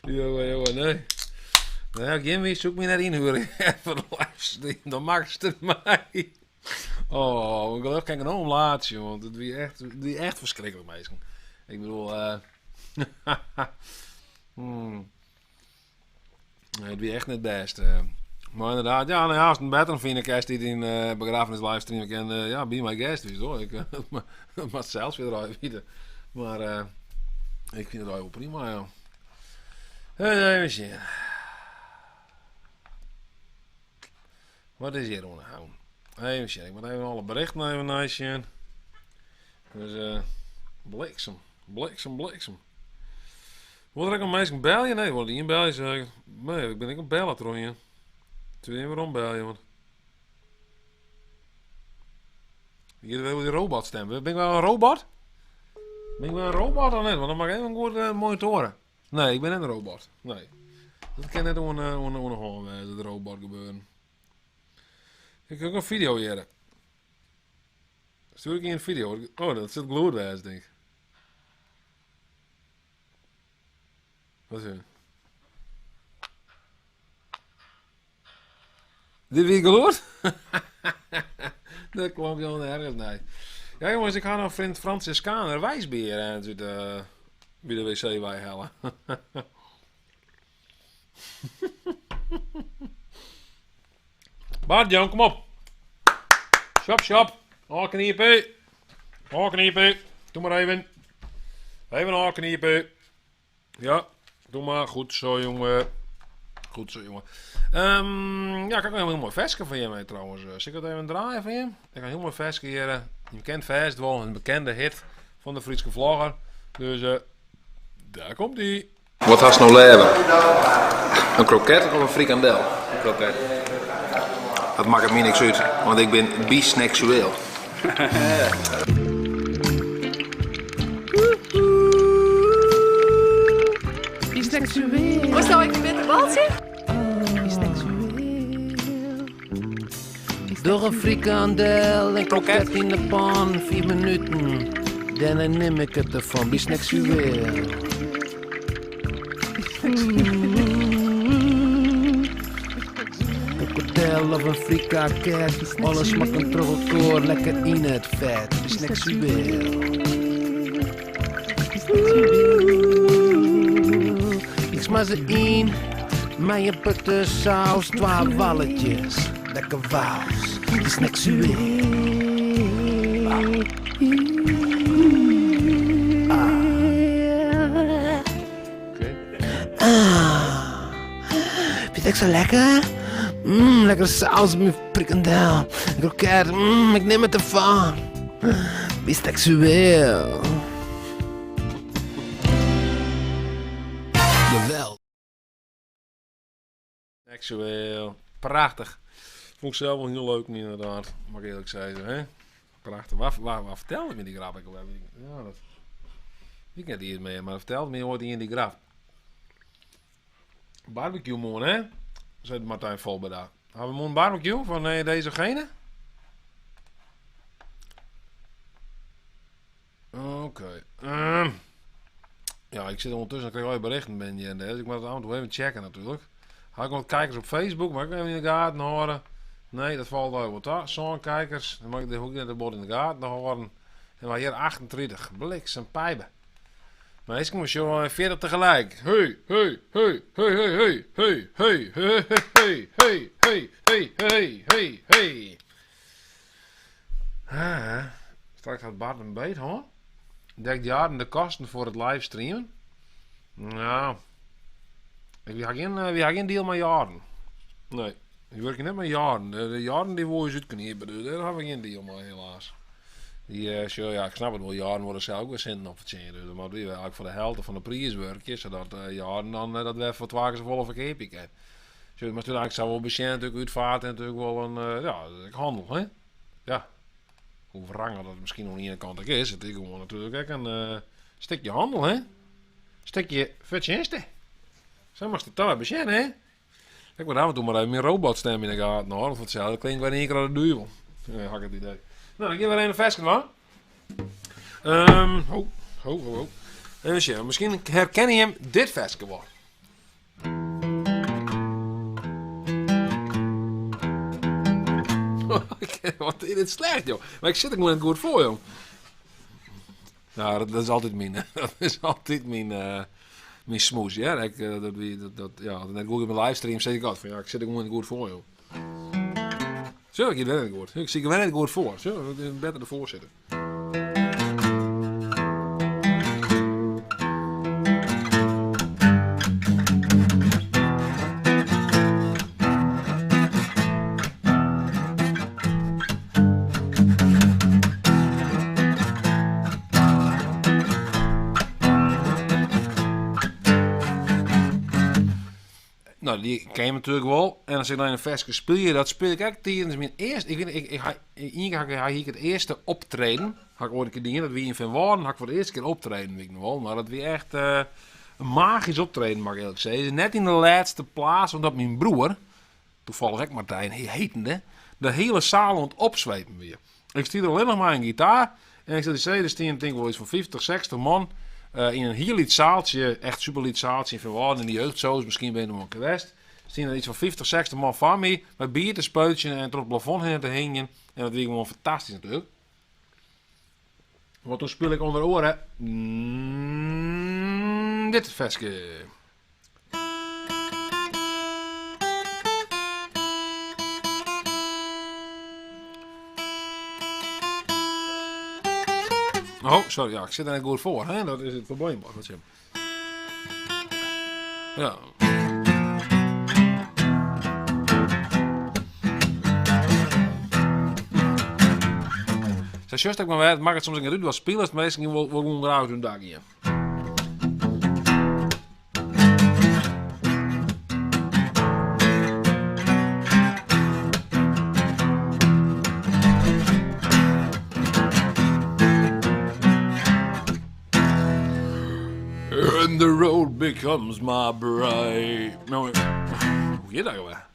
Jongen, jongen, nee. Nou ja, Jimmy, zoek me naar inhuren. Voor de livestream, dan maakt het mij. Oh, gelukkig kan ik een omlaatje, want het wie echt, het wie echt verschrikkelijk, meisje. Ik bedoel, Nee, het wie echt net best. Maar inderdaad, ja, nou ja, als het een beter vind ik, als die in begrafenis livestream kan, ja, be my guest, dus hoor. Ik maar zelfs weer eruit weten. Maar ik vind het wel prima, ja. Even zien. Wat is hier onderhouden? Even zien, ik moet even alle berichten even naar zien. Dus bliksem, bliksem, bliksem. Wordt er ook een meisje bellen? Nee, wordt die bellen? Zeg ik. Nee, ik ben ik een bellen trouwens. Twee waarom bellen, want hier wil die robot stemmen. Ben ik wel een robot? Ben ik wel een robot of niet? Want dan mag ik even goed monitoren. Nee, ik ben net een robot. Nee. Dat kan net onder de robot gebeuren. Ik heb ook een video hier. Stuur ik in een video? Oh, dat zit gloed denk ik. Wat is het? Dit wie geloerd? Dat kwam gewoon ergens, nee. Ja jongens, ik ga nog vriend Franciscaner wijsbeer en uit bij de wc wij halen. Bart, Jan, kom op. Shop, shop. Afkniepen. Afkniepen. Doe maar even. Even afkniepen. Ja, doe maar. Goed zo, jongen. Goed zo, jongen. Ja, ik heb nog een heel mooi versje van je mee trouwens. Zal ik het even draaien van je? Ik heb een heel mooi versje hier. Je kent vast wel, een bekende hit van de Frieske Vlogger. Dus daar komt ie. Wat hast nou leven? Een kroket of een frikandel? Een kroket. Dat maakt het me niks uit, want ik ben bisexueel. Bisexueel. Was nou ik een witte baltje? Door een frikandel en kroket in de pan, 4 minuten. Daarna neem ik het ervan, bisexueel. Krokodel of een frikaket, alles smaakt terug elkaar, lekker in het vet. Bisexueel. Ik smaak ze in, mijn puttensaus, 12 walletjes, lekker waus, bisexueel. Ah. Vind je het zo lekker? Lekker saus met frikandel, kroket, ik neem het ervan. Bisexueel. Jawel. Seksueel. Prachtig. Vond ik zelf wel heel leuk, inderdaad. Mag ik eerlijk zeggen, hè? Prachtig. Waar vertelde me die grap? Ik ja, dat... Ik ken die meer, maar vertelde me ooit in die grap. Barbecue morgen, hè? Zei Martijn Volbeda. Hebben we morgen barbecue van deze gene? Oké. Ja, ik zit ondertussen, ik krijg al je berichten binnen hier en daar, dus ik moet het af en toe even checken natuurlijk. Had ik nog kijkers op Facebook, maar ik even in de gaten houden. Nee, dat valt wel wat aan. Zo'n kijkers, dan mag ik de hoek net de bord in de gaten houden. En maar hier 38, bliksem pijpen. Maar eens komen we 40 tegelijk. Hey, hey, hey, hey, hey, hey, hey, hey, hey, hey, hey, hey, hey, hey, hey. Ah, straks had Bart een beet, hoor. Dekt jaren de kosten voor het livestreamen? Nou, ik heb geen, we hebben geen deal met jaren. Nee, ik werk net met jaren. De jaren die we eens uit dus daar hebben we geen deal mee, helaas. Die, uh, ja, ik snap het wel, jaren worden zelf ook weer centen op verdienen. Dus maar die eigenlijk voor de helft van de prijs werken, zodat jaren dan dat we voor twaalf keer volle verkeer kunnen. Maar natuurlijk zou wel beginnen natuurlijk uitvaart en natuurlijk wel een, ja, handel, hè? Ja. Hoe wranger dat misschien nog niet aan de kant ook is, het is gewoon natuurlijk ook een stukje handel, hè? Stukje verdiensten. Zo mag het toch beginnen, hè? Ik moet af en toe maar even mijn robotstem in de gaten hoor. Want hetzelfde klinkt weer in één keer als de duivel. Ja, had ik het idee. Nou, dan gaan we weer een versje, man. Ho, ho, ho, ho. Even zien, misschien herken je hem dit versje wel. Wat is dit slecht, joh. Maar ik zit er gewoon net goed voor, joh. Nou, dat is altijd mijn, dat is altijd mijn smoes, ja. Ik, dat, dat, dat, ja, net goed in mijn livestream zeg ik altijd van, ja, ik zit er gewoon goed voor, joh. Zo, ik ben het goed. Ik zie er net goed voor. Zo, ik ben beter ervoor zitten. Nou, die ken je natuurlijk wel. En als ik dan in een versje speel je, dat speel ik eigenlijk tijdens mijn eerste... Ik weet, ik, ik, ik, ik, ik, het eerste optreden. Had ik ooit een keer dingen, dat wie in Venwarden, had ik voor de eerste keer optreden, weet ik nog wel. Maar dat wie echt een magisch optreden, mag ik eerlijk zeggen. Net in de laatste plaats, omdat mijn broer, toevallig ook Martijn, heetende, de hele zaal aan het opzwepen weer. Ik stuurde alleen nog maar een gitaar. En ik zat die er stond denk ik wel iets van 50, 60 man. In een heel liet zaaltje, echt super liet zaaltje in Venwarden, in de jeugdsoos, misschien ben je nog wel geweest. Stien er iets van 50, 60 man van me, met bier te spuitje en tot het plafond heen te hingen. En dat was gewoon fantastisch natuurlijk. Want toen speel ik onder oren dit versje. Oh, sorry, ja, ik zit er net goed voor, hè? Dat is het probleem. Wat je. Ja. Zij juist ook maar het maakt het soms een uit, wat spelers meestal wel gewoon graag hun dag hier. And the road becomes my bride. Nou, hoe gaat dat weer?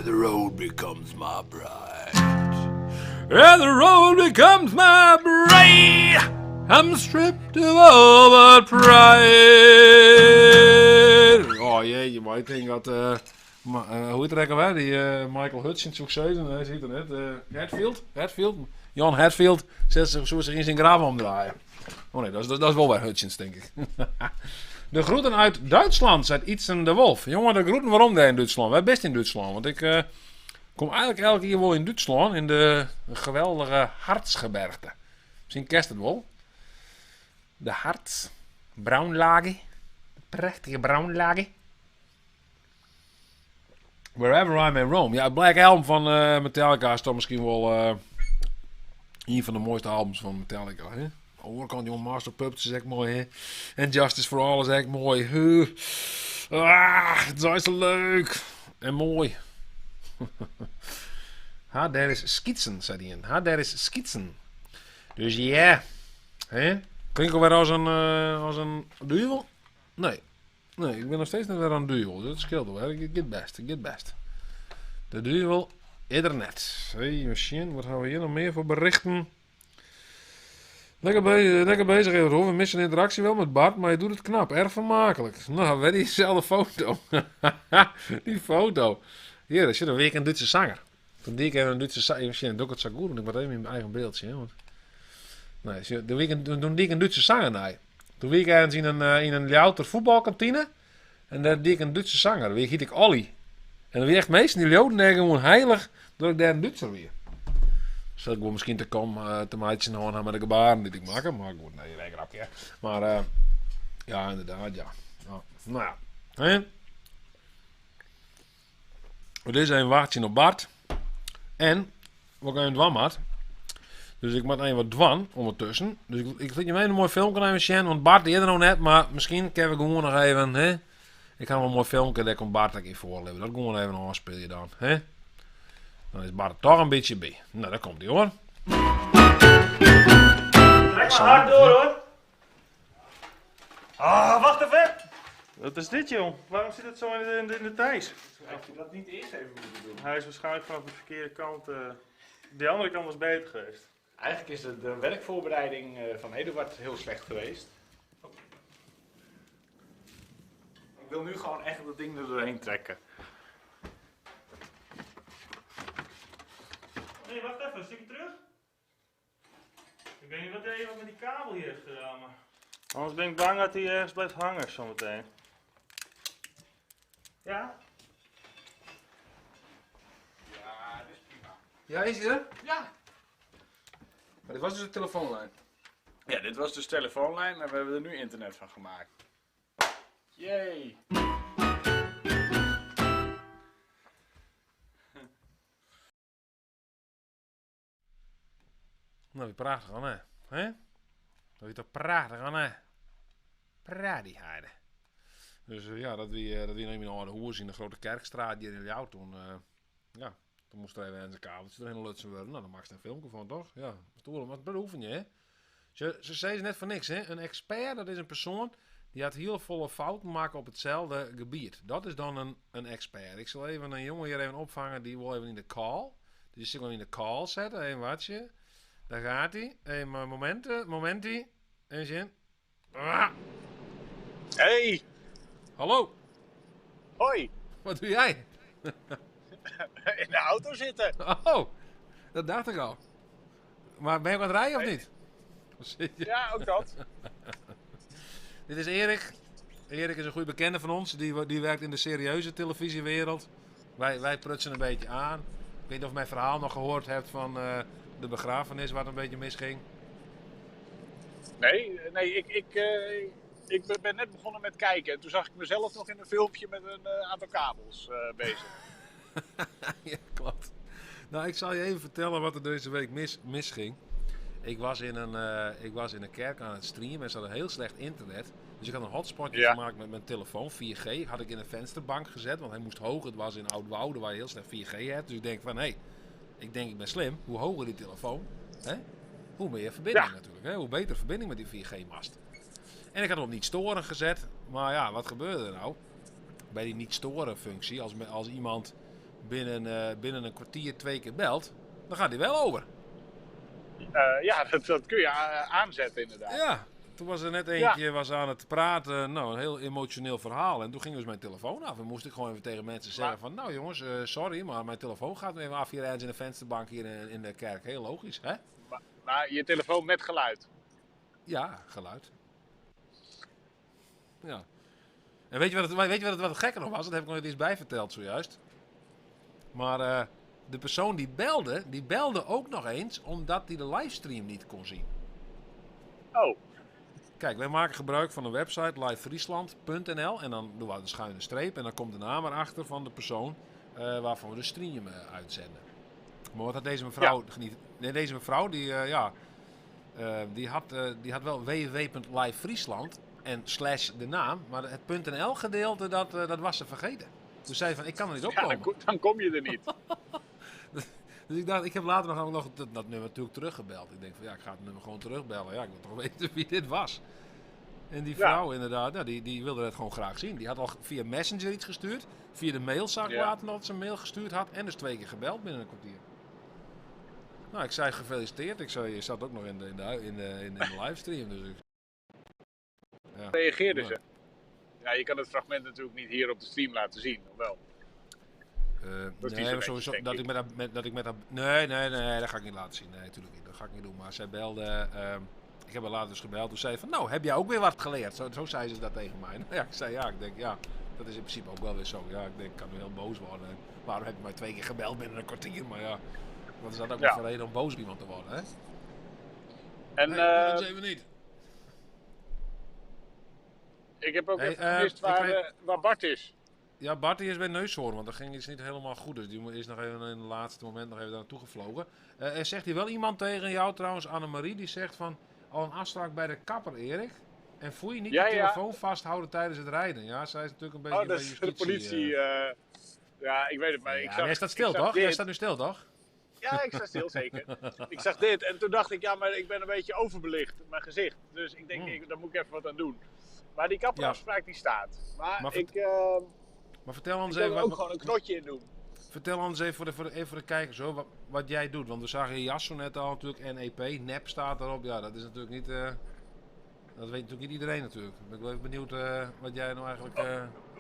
The road becomes my bride. And the road becomes my bride. I'm stripped of all but pride. Oh jeetje, maar ik denk dat... hoe heet het ook Die Michael Hutchence succes, en hij zit er net. Hetfield? Hetfield? Jan Hetfield zet zich, zo zich in zijn graaf omdraaien. Oh nee, dat is wel weer Hutchence, denk ik. De groeten uit Duitsland, zei Ietsen de Wolf. Jongen, de groeten waarom daar in Duitsland? Wij best in Duitsland, want ik kom eigenlijk elke keer wel in Duitsland, in de geweldige Harzgebergte. Misschien kerst het wel. De Harz, Braunlage, de prachtige Braunlage. Wherever I May Roam. Ja, het Black Album van Metallica is toch misschien wel een van de mooiste albums van Metallica. Hè? Overkant, jongen, Master Puppets is echt mooi, hè? En Justice for All is echt mooi. Huh. Ah, het is zo leuk. En mooi. Ha, daar is skitsen, zei hij. Ha, daar is skitsen. Dus ja. Yeah. Hè? Klinkt alweer als een duivel? Nee. Nee, ik ben nog steeds niet weer aan duivel. Dat scheelt wel. Ik get best, ik get best. De duivel is er net. Hey, machine, wat hebben we hier nog meer voor berichten? Lekker, be lekker bezig, Roel. We missen de interactie wel met Bart, maar je doet het knap. Erg vermakelijk. Nou, weer diezelfde foto. Die foto. Hier, daar zit een week een Duitse zanger. Toen die ik even een Duitse zanger... Misschien doe ik het zo goed, want ik moet even in mijn eigen beeld zien. Want... Nee, zie je, toen die ik een- toen die ik een Duitse zanger nee. Toen wie ik ergens in een Ljouter voetbalkantine. En daar die ik een Duitse zanger. Wie hiet ik Olly. En dan wie echt meesten die Joden daar gewoon heilig dat ik daar een Duitser weer. Zal ik wel misschien te komen te maken gaan met de gebaren die ik maak. Maar goed, nee, nee, grapje. Maar ja, inderdaad, ja. Ja, nou ja. Hè? Het is een wachtje op Bart. En, wat kan je dwan, maat? Dus ik moet even wat dwan ondertussen. Dus ik vind je mee een mooi filmpje even zien. Want Bart die is er nog net, maar misschien kunnen we gewoon nog even... Hè? Ik ga nog een mooi filmpje, daar komt Bart een keer voorleven. Dat gewoon even nog speel je dan. Hè? Dan is Bart er toch een beetje bij. Nou, daar komt hij hoor. Trek maar hard door hoor. Ah, wacht even. Wat is dit joh? Waarom zit het zo in de thijs? Had je dat niet eerst even moeten doen? Hij is waarschijnlijk vanaf de verkeerde kant. Die andere kant was beter geweest. Eigenlijk is de werkvoorbereiding van Eduard heel slecht geweest. Ik wil nu gewoon echt dat ding er doorheen trekken. Nee, wacht even, een stukje terug. Ik weet niet wat hij met die kabel hier heeft gedaan, maar... Anders ben ik bang dat hij ergens blijft hangen zometeen. Ja? Ja, dat is prima. Ja, is hij er? Ja. Maar dit was dus de telefoonlijn. Ja, dit was dus telefoonlijn en we hebben er nu internet van gemaakt. Yay! Nou, wie prachtig aan, hè? Hè? Dat wie toch prachtig aan, hè? Prachtig, Dus ja, dat wie nog in mijn oude hoers in de Grote Kerkstraat hier in Ljouwert toen. Ja, toen moest er even een kabeltje doorheen lutsen worden. Nou, dan maak je een filmpje van, toch? Ja, stoer, maar dat oefen je, hè? Ze zei net voor niks, hè? Een expert, dat is een persoon die had heel volle fouten maken op hetzelfde gebied. Dat is dan een expert. Ik zal even een jongen hier even opvangen, die wil even in de call. Dus ik wil in de call zetten, even watje. Daar gaat hij. Even momenten, momentie. Even zien. Ah. Hey! Hallo! Hoi! Wat doe jij? In de auto zitten. Oh, dat dacht ik al. Maar ben je ook aan het rijden of niet? Of zit je? Ja, ook dat. Dit is Erik. Erik is een goede bekende van ons. Die werkt in de serieuze televisiewereld. Wij prutsen een beetje aan. Ik weet niet of je mijn verhaal nog gehoord hebt van de begrafenis waar het een beetje misging. Nee, nee, ik ben net begonnen met kijken. En toen zag ik mezelf nog in een filmpje met een aantal kabels bezig. Ja, klopt. Nou, ik zal je even vertellen wat er deze week misging. Ik was in een kerk aan het streamen en ze hadden heel slecht internet. Dus ik had een hotspotje gemaakt met mijn telefoon, 4G. Had ik in een vensterbank gezet, want hij moest hoger. Het was in Oudwoude waar je heel slecht 4G hebt. Dus ik denk van, hé, hey, ik denk ik ben slim. Hoe hoger die telefoon, hè, hoe meer verbinding natuurlijk. Hè? Hoe beter verbinding met die 4G-mast. En ik had hem op niet storen gezet. Maar ja, wat gebeurde er nou? Bij die niet storen functie, als iemand binnen een kwartier 2 keer belt, dan gaat hij wel over. Ja, dat kun je aanzetten inderdaad. Ja, toen was er net eentje was aan het praten, nou, een heel emotioneel verhaal. En toen ging dus mijn telefoon af en moest ik gewoon even tegen mensen zeggen van, nou jongens, sorry, maar mijn telefoon gaat nu even af hier ergens in de vensterbank hier in de kerk. Heel logisch, hè? Maar je telefoon met geluid? Ja, geluid. Ja. En weet je wat het gekker nog was? Dat heb ik nog niet eens bij verteld zojuist. Maar de persoon die belde, die belde ook nog eens omdat hij de livestream niet kon zien. Oh. Kijk, wij maken gebruik van de website livefriesland punt N L en dan doen we een schuine streep en dan komt de naam erachter van de persoon waarvan we de stream uitzenden. Maar wat had deze mevrouw niet? Nee, deze mevrouw die ja, die had wel w w w punt live friesland en slash de naam, maar het punt N L gedeelte, dat was ze vergeten. Dus zei van, ik kan er niet op Ja, komen. dan kom je er niet. Dus ik dacht, ik heb later nog dat nummer natuurlijk teruggebeld. Ik denk van, ja, ik ga het nummer gewoon terugbellen. Ja, ik wil toch weten wie dit was. En die vrouw inderdaad, nou, die wilde dat gewoon graag zien. Die had al via Messenger iets gestuurd. Via de mail zag ik later dat ze een mail gestuurd had. En dus 2 keer gebeld binnen een kwartier. Nou, ik zei gefeliciteerd. Ik zei, je zat ook nog in de, in de, in de, in de livestream. Dus ik, ja. Reageerde Ja. ze? Ja, je kan het fragment natuurlijk niet hier op de stream laten zien, of wel? Eh, Dat is niet nee, zo maar netjes, sowieso denk dat ik. ik met haar, met, dat ik met haar. Nee, nee, nee, dat ga ik niet laten zien. Nee, natuurlijk niet. Dat ga ik niet doen. Maar zij belde. Ik heb haar later dus gebeld. Toen zei ze van, nou, heb jij ook weer wat geleerd? Zo zei ze dat tegen mij. Nou ja, ik zei ja. Ik denk, ja, dat is in principe ook wel weer zo. Ja, ik denk, ik kan nu heel boos worden. En waarom heb je mij 2 keer gebeld binnen een kwartier? Maar ja, wat is dat ook Ja. nog voor reden om boos op iemand te worden, hè? En, Nee, dat eh, is even niet. ik heb ook Hey, even gemist ik waar, weet- waar Bart is. Ja, Bart die is bij Neushoorn, want dat ging iets niet helemaal goed. Dus die is nog even in het laatste moment nog even daar naartoe gevlogen. Er zegt hier wel iemand tegen jou trouwens, Annemarie, die zegt van... Al een afspraak bij de kapper, Erik. En voel je niet Ja, de ja. telefoon vasthouden tijdens het rijden. Ja, zij is natuurlijk een beetje Oh, dat bij is de justitie. politie. Ja, ik weet het, maar ik ja, zag... maar jij staat stil, ik zag toch? Jij dit. staat nu stil, toch? Ja, ik sta stil, zeker. Ik zag dit en toen dacht ik, ja, maar ik ben een beetje overbelicht, mijn gezicht. Dus ik denk, daar moet ik even wat aan doen. Maar die kapperafspraak die staat. Maar, Maar ik, Maar vertel anders ik kan even, er ook wat, gewoon een knotje in doen. vertel anders even voor de, even voor de kijkers hoor, wat jij doet. Want we zagen je jas zo net al natuurlijk, NEP, NEP staat erop. Ja, dat is natuurlijk niet... dat weet natuurlijk niet iedereen natuurlijk. Ik ben wel even benieuwd wat jij nou eigenlijk...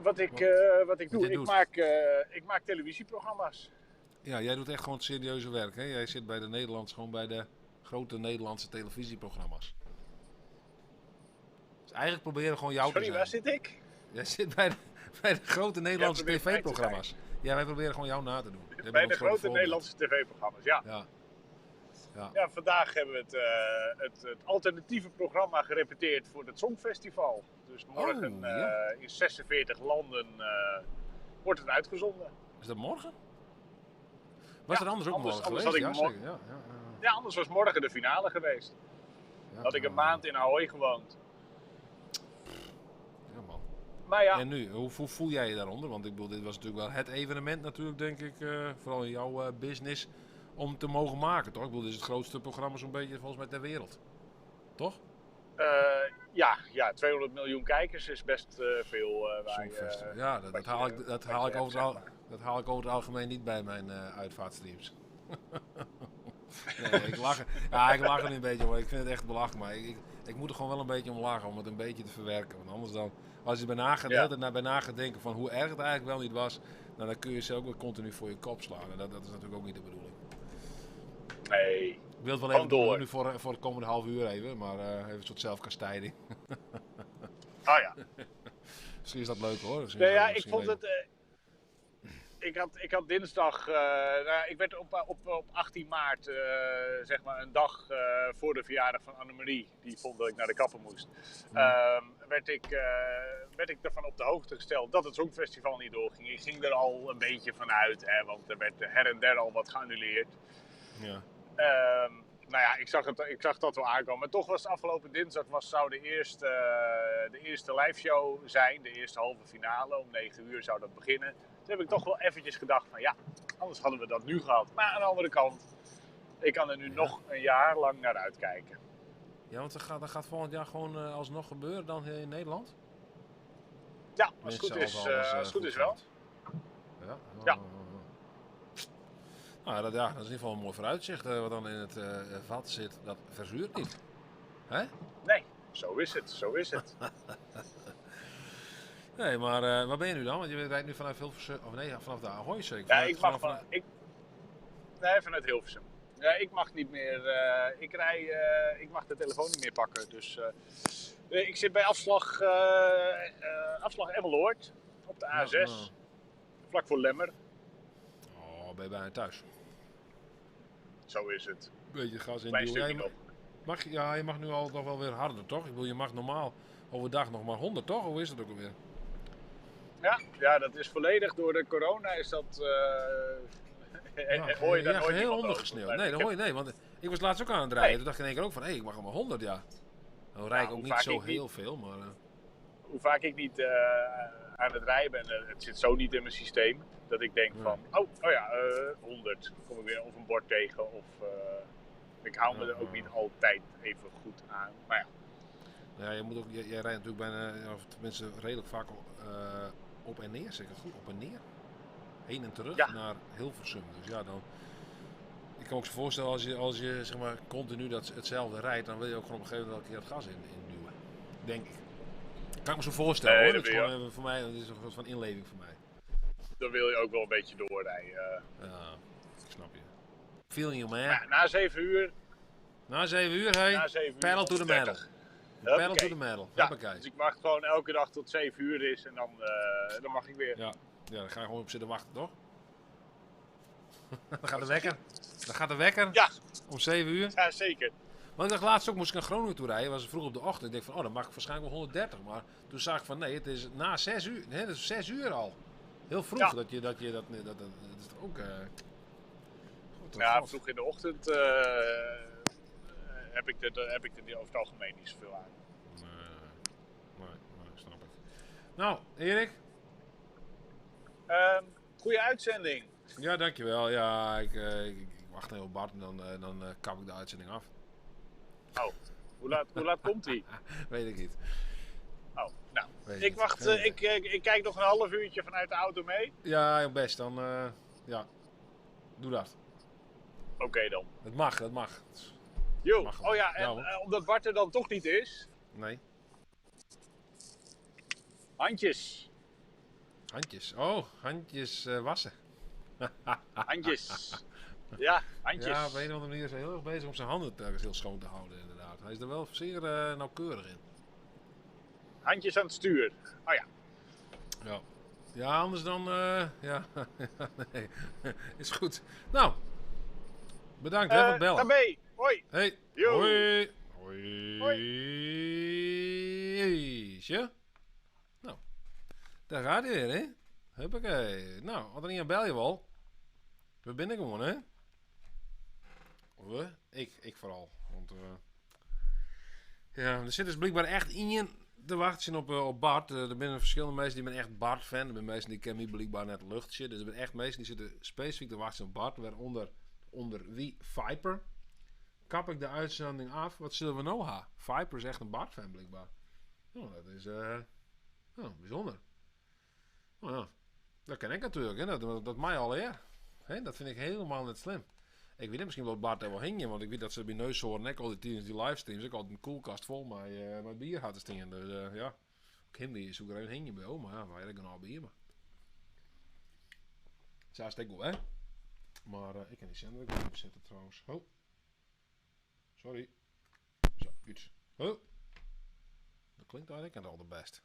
Wat ik, Wat wat ik doe, jij ik doet. maak, ik maak televisieprogramma's. Ja, jij doet echt gewoon het serieuze werk, hè? Jij zit bij de Nederlands, gewoon bij de grote Nederlandse televisieprogramma's. Dus eigenlijk proberen we gewoon jou Sorry, te waar zijn. zit ik? Jij zit bij de grote Nederlandse probeert mij te tv-programma's. Ja, wij proberen gewoon jou na te doen. Jij bent Bij ons de grote grote voorbeeld. Nederlandse tv-programma's, ja. Ja. Ja. Ja, vandaag hebben we het alternatieve programma gerepeteerd voor het Songfestival. Dus morgen Oh, ja. in 46 landen wordt het uitgezonden. Is dat morgen? Was Ja, dat anders ook anders- morgen anders geweest? had ik ja, mor- zeker. Ja, ja, ja. Ja, anders was morgen de finale geweest. Ja, Had ik een ja. maand in Ahoy gewoond. Ja, man. Maar ja, En nu, hoe voel jij je daaronder? Want ik bedoel, dit was natuurlijk wel het evenement natuurlijk, denk ik, vooral in jouw business, om te mogen maken, toch? Ik bedoel, dit is het grootste programma zo'n beetje volgens mij ter wereld. Toch? ja, 200 miljoen kijkers is best veel. Waar je, Songfestival. Ja, dat wat haal je- ik, dat wat haal je ik hebt, over het zeg al, dat haal ik over het algemeen niet bij mijn uitvaartstreams. Nee, ik lach, ja, ik lach er nu een beetje om. Ik vind het echt belachelijk, maar ik moet er gewoon wel een beetje om lachen om het een beetje te verwerken. Want anders dan, als je bij na gaat, de hele tijd bij na gaat denken van hoe erg het eigenlijk wel niet was, nou, dan kun je ze ook weer continu voor je kop slaan. En dat is natuurlijk ook niet de bedoeling. Nee. Ik wil het wel Gewoon even doen door. nu voor de komende half uur even, maar even een soort zelfkastijding. Ah ja. Misschien is dat leuk hoor. Misschien Nee, is dat ja, ik misschien vond leuk. het. Ik had dinsdag, nou, ik werd op 18 maart, zeg maar een dag voor de verjaardag van Annemarie, die vond dat ik naar de kapper moest, werd ik ervan op de hoogte gesteld dat het Songfestival niet doorging. Ik ging er al een beetje van uit, hè, want er werd her en der al wat geannuleerd. Nou ja, ik zag dat wel aankomen. Maar toch was het afgelopen dinsdag zou de eerste live show zijn. De eerste halve finale. Om 9 uur zou dat beginnen. Toen heb ik toch wel eventjes gedacht van ja, anders hadden we dat nu gehad. Maar aan de andere kant, ik kan er nu nog een jaar lang naar uitkijken. Ja, want dat gaat volgend jaar gewoon alsnog gebeuren dan in Nederland? Ja, als het goed Tenminste, is, als alles, als het goed is wel. gaat. Ja. Ja. Nou, ja, dat is in ieder geval een mooi vooruitzicht. Wat dan in het vat zit, dat verzuurt niet. Hè? Nee, zo is het, zo is het. Nee, maar waar ben je nu dan? Want je rijdt nu vanuit Hilversum, of nee, vanaf de Ahoy zeker? Ja, Vanuit, ik mag vanaf, van, ik, nee, vanuit Hilversum. Ja, ik mag niet meer, ik rij, ik mag de telefoon niet meer pakken. Dus ik zit bij afslag Emmeloord op de A6, Ja, ja. vlak voor Lemmer. Oh, ben je bijna thuis. Zo is het. Beetje gas in Klein duwen. Ja, stukje je nog. mag, ja, je mag nu al toch wel weer harder, toch? Ik bedoel, je mag normaal overdag nog maar 100, toch? Hoe is dat ook alweer? Ja, ja, dat is volledig door de corona is dat. Ja, hoor je daar ja, nooit geheel iemand over. ondergesneeuwd. Maar Nee, ik dat heb- hoor je, nee, want ik was laatst ook aan het rijden. Nee. Toen dacht ik in één keer ook van, hé, ik mag maar 100, ja. Nou rijd ik Ja, ook hoe niet vaak zo ik niet- heel veel, maar... Hoe vaak ik niet aan het rijden ben, het zit zo niet in mijn systeem. Dat ik denk van, oh ja, 100. Dan kom ik weer of een bord tegen of ik hou me Ja, er ook ja. niet altijd even goed aan. Maar ja, Ja, je moet ook, jij rijdt natuurlijk bijna, of tenminste redelijk vaak op en neer, zeker goed, op en neer. Heen en terug Ja. naar Hilversum. Dus ja, dan... kan me ook zo voorstellen als je, als je zeg maar, continu dat, hetzelfde rijdt, dan wil je ook gewoon op een gegeven moment wel een keer het gas in, induwen. Denk ik. Kan ik me zo voorstellen Nee, hoor. dat Dat is wil je gewoon, voor mij dat is een soort van inleving voor mij. Dan wil je ook wel een beetje doorrijden. Ja, ik snap je. Feeling you man. Maar ja, na 7 uur. Na 7 uur, hey. Na 7 uur. Pedal to the metal. 130. Pedal to Huppakee. the metal. Ja, Huppakee. dus ik wacht gewoon elke dag tot 7 uur is en dan, dan mag ik weer. Ja. ja, dan ga je gewoon op zitten wachten, toch? dan gaat de wekker. Dan gaat de wekker. Ja. Om 7 uur. Ja, zeker. Want ik dacht laatst ook, moest ik naar Groningen toe rijden. Was het vroeg op de ochtend. Ik denk van, oh, dan mag ik waarschijnlijk wel 130. Maar toen zag ik van, nee, het is na 6 uur. Nee, het is 6 uur al. Heel vroeg Ja. dat je dat, je dat, dat, dat, dat is toch ook... God, Ja, God. vroeg in de ochtend heb, ik er, heb ik er over het algemeen niet zoveel aan. Nee, nee, nee, snap ik. Nou, Erik. Goeie uitzending. Ja, dankjewel. Ja, ik, ik, ik wacht heel op Bart en dan, dan kap ik de uitzending af. Oh, hoe laat komt hij? Weet ik niet. Oh, nou. Weet Ik niet. wacht, Geen ik kijk nog een half uurtje vanuit de auto mee. Ja, heel best. Dan, ja. Doe dat. Oké dan. Het mag, dat mag. Jo, Mag oh ja, en Ja, hoor. omdat Bart er dan toch niet is. Nee. Handjes. Handjes. Oh, handjes wassen. Handjes. Ja, handjes. Ja, op een of andere manier is hij heel erg bezig om zijn handen telkens heel schoon te houden, inderdaad. Hij is er wel zeer nauwkeurig in. Handjes aan het stuur. Oh ja. Ja. Ja, anders dan... ja, nee. Is goed. Nou, bedankt hè, voor het bellen. Tabé. Hoi. Hey. Yo. Hoi. Hoi. Jeetje. Nou, daar gaat hij weer, hè? Huppakee. Nou, had er niet aan bel je wel. We binnen gewoon, hè? We? Ik vooral. Want, ja, er zit dus blijkbaar echt in te wachten op Bart. Er zijn verschillende mensen die ben echt Bart-fan. Er zijn mensen die kennen mij blijkbaar net luchtje. Dus er zijn echt mensen die zitten specifiek te wachten op Bart. Waaronder onder wie Viper. Kap ik de uitzending af? Wat zullen we nou ha? Viper is echt een Bart-fan blijkbaar. Nou, dat is nou, bijzonder. Nou ja, dat ken ik natuurlijk. Hè? Dat, dat mij al eer. Hè? Dat vind ik helemaal net slim. Ik weet niet, misschien wel Bart daar wel hing, want ik weet dat ze bij Neushoorn en al die tijdens die livestreams ook altijd een koelkast vol met bier hadden staan. Dus ja, ook hem die zoek er even hing bij. Oh, maar ja, wij hebben al bier. Maar. Zo is het ook goed, hè? Maar ik kan die zender ook even zetten trouwens. Oh. Sorry. Zo, iets. Oh. Dat klinkt eigenlijk al de best.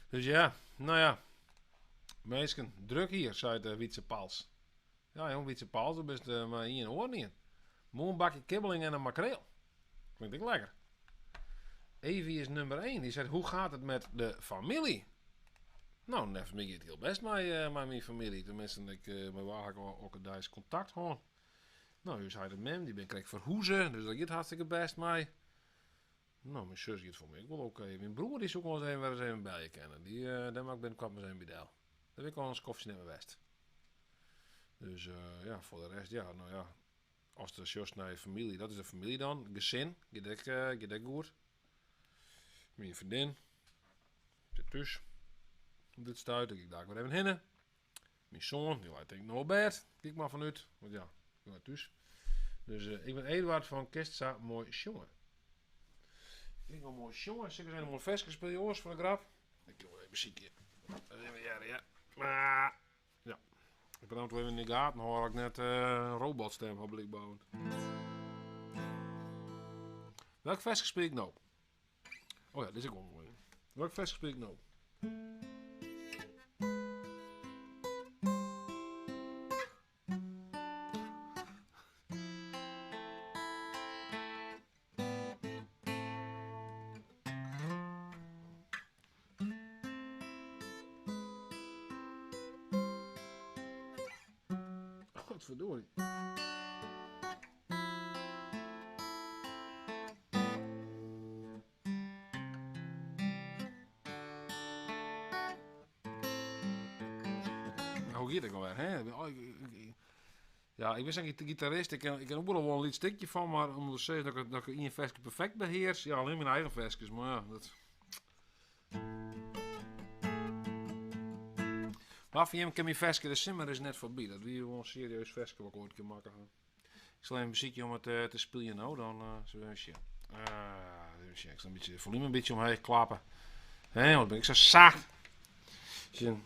Dus ja, nou ja. Meesken, druk hier, zei de Wietse Pals. Ja, jong, Wietse Pals, dat is maar hier in oor niet. Moe een bakje kibbeling en een makreel. Klinkt ook lekker. Evie is nummer 1. Die zegt, hoe gaat het met de familie? Nou, net mij het heel best met mijn familie. Tenminste, ik met waar ik ook een dijs contact had. Nou, u zei de mem, die ben ik verhoezen, dus dat gaat hartstikke best mij. Nou, mijn zus gaat voor mij ook wel oké. Mijn broer die zoekt wel eens even, waar eens even bij je kennen. Die, daar maak ik binnenkort maar eens even bij Del. Daar wil ik wel eens koffie nemen best. Dus ja, voor de rest, ja, nou ja. Als de zus naar je familie, dat is de familie dan. Gezin, gaat ook goed. Mijn vriendin zit thuis. Op dit stuit, dan ik daar weer even heen. Mijn zoon, die lijkt denk ik nog op bed. Kijk maar vanuit, want ja, ik ben thuis. Dus ik ben Eduard van Kistsa, mooi jongen. Ik ben mooi jongen. Zeker zijn een mooi versje speel je oors voor de grap. Ik wil even ziek hier. Ja, ja. Maar, ja. Ik ben nou even in de gaten, hoor ik net een robotstem van blijkbaar. Welk versje speel ik nou? Oh ja, dit is ook wel mooi. Welk versje speel ik nou? Godverdorie. Nou, hoe gaat het alweer, hè? Oh, ja, ik ben zo'n gitarist. Ik ken ook wel een lied stukje van, maar om te zeggen dat ik één versje perfect beheers. Ja, alleen mijn eigen versjes, maar ja, dat... Wa fan jim ken myn ferske De simmer is net foarby? Dat wie wol in serieus ferske wat ik oait in kear makke ha. Ik sil even besykje om it te spyljen no, dan sille we even sjen. Even sjen, ik sil in bytsje de folume in bytsje omheech klappe. Hé, wat bin ik sa sacht. Sjen.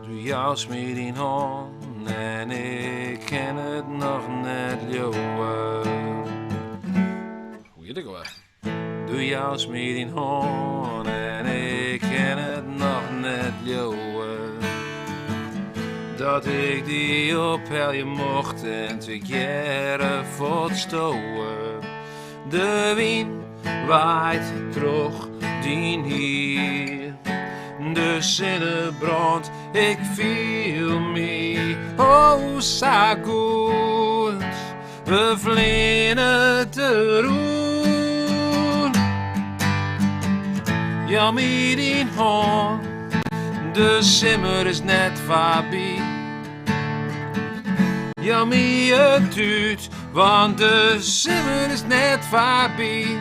Do joust my dyn hân en ik kin it noch net leauwe. Hoe hjit ik alwer? Do joust my dyn hân en ik kin it noch net leauwe. Dat ik dy ophelje mocht en tegearre fuortstowe. De wyn waait troch dyn hier. De sinne brânt, ik fiel my o sa goed. We fleane deroer. Jou my dyn hân, de simmer is net foarby. Jou my it út, want de simmer is net foarby.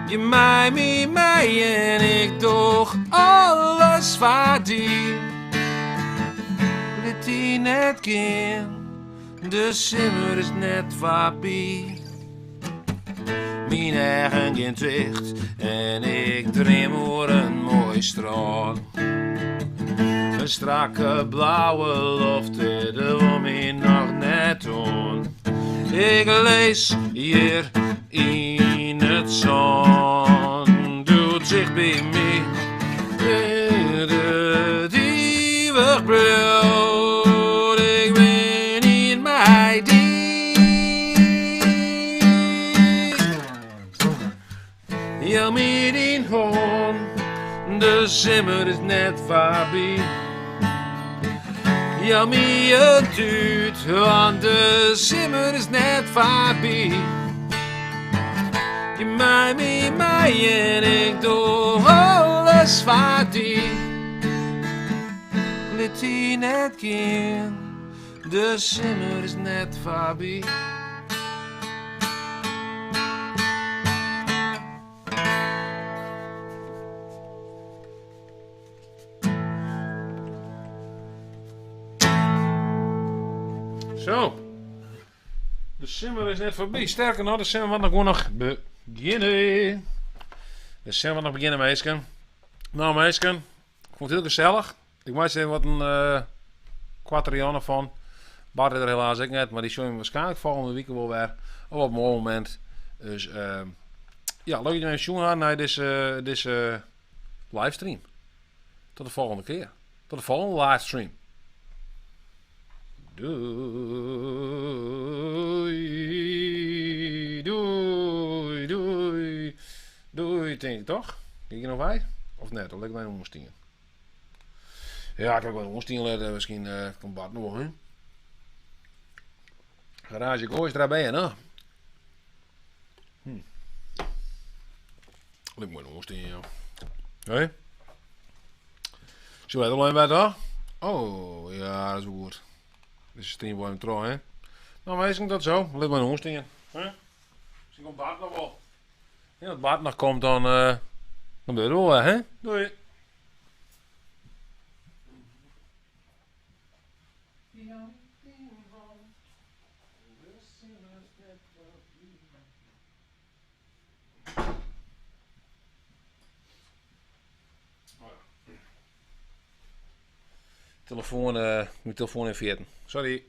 Je mei my mei en ik doch alles foar dy. Lit dy net gean, de simmer is net foarby. Myn eagen gean ticht en ik dream oer in moai strân. In strakke blauwe loft, dit wol my noch net oan. Ik lis hjir yn it sân, doe't ticht by my it ivich bliuwt. Ik bin ien mei dy. Jou my dyn hân, de simmer is net foarby. Jou my it út, want de simmer is net foarby. Je mei my mei en ik doch alles foar dy. Lit dy net gean, de simmer is net foarby. Zo. De simmer is net foarby. Sterker noch, de simmer moat noch gewoan noch begjinne. De simmer moat noch begjinne, minsken. Nou, minsken, ik fûn it hiel gesellich. Ik meitsje even wat in uh, koartere Janne fan. Bart is der helaas ek net, mar dy sjoch je waarskynlik folgjende wike wol wer. Of op in oar momint. Dus uh, ja, leuk dat je even sjoen ha nei dizze, dizze livestream. Tot de folgjende kear. Tot de folgjende livestream. Doei, doei, doei. Doei, tink ik toch? Gean ik noch wei? Of net? Of lit ik my oanstean? Ja, ik ha wol oanstean litten. Miskien uh, komt Bart noch wol, hè? Garage Kooistra ben je noch? Lit my oanstean, ja. Hé? Zullen we er alleen bij toch? Oh, ja, dat is wel goed. Dizze stream wol even troch, hè? Nou, minsken, tot zo. Lit my oanstean. Hè? Miskien komt Bart noch wol. Ja, as Bart noch komt, dan, uh, dan wurdt it wol wer, hè? Doei. Telefoan, uh, myn telefoan yn ferjitten. Sorry.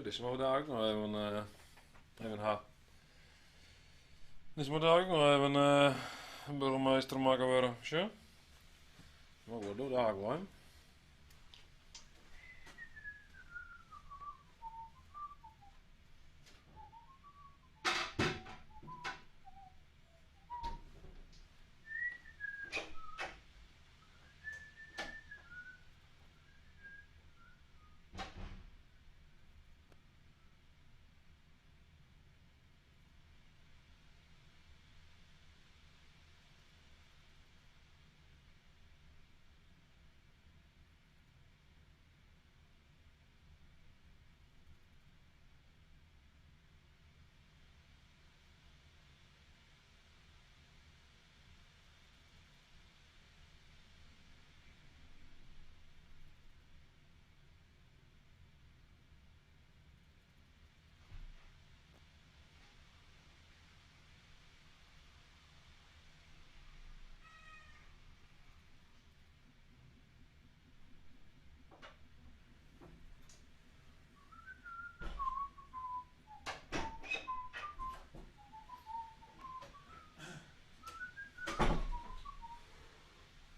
Dizze moatte we daar ek noch even, even ha. Dizze moat daar ek noch even burgemeester makke wurde. Sjoch. Mar goed, doe daar wol.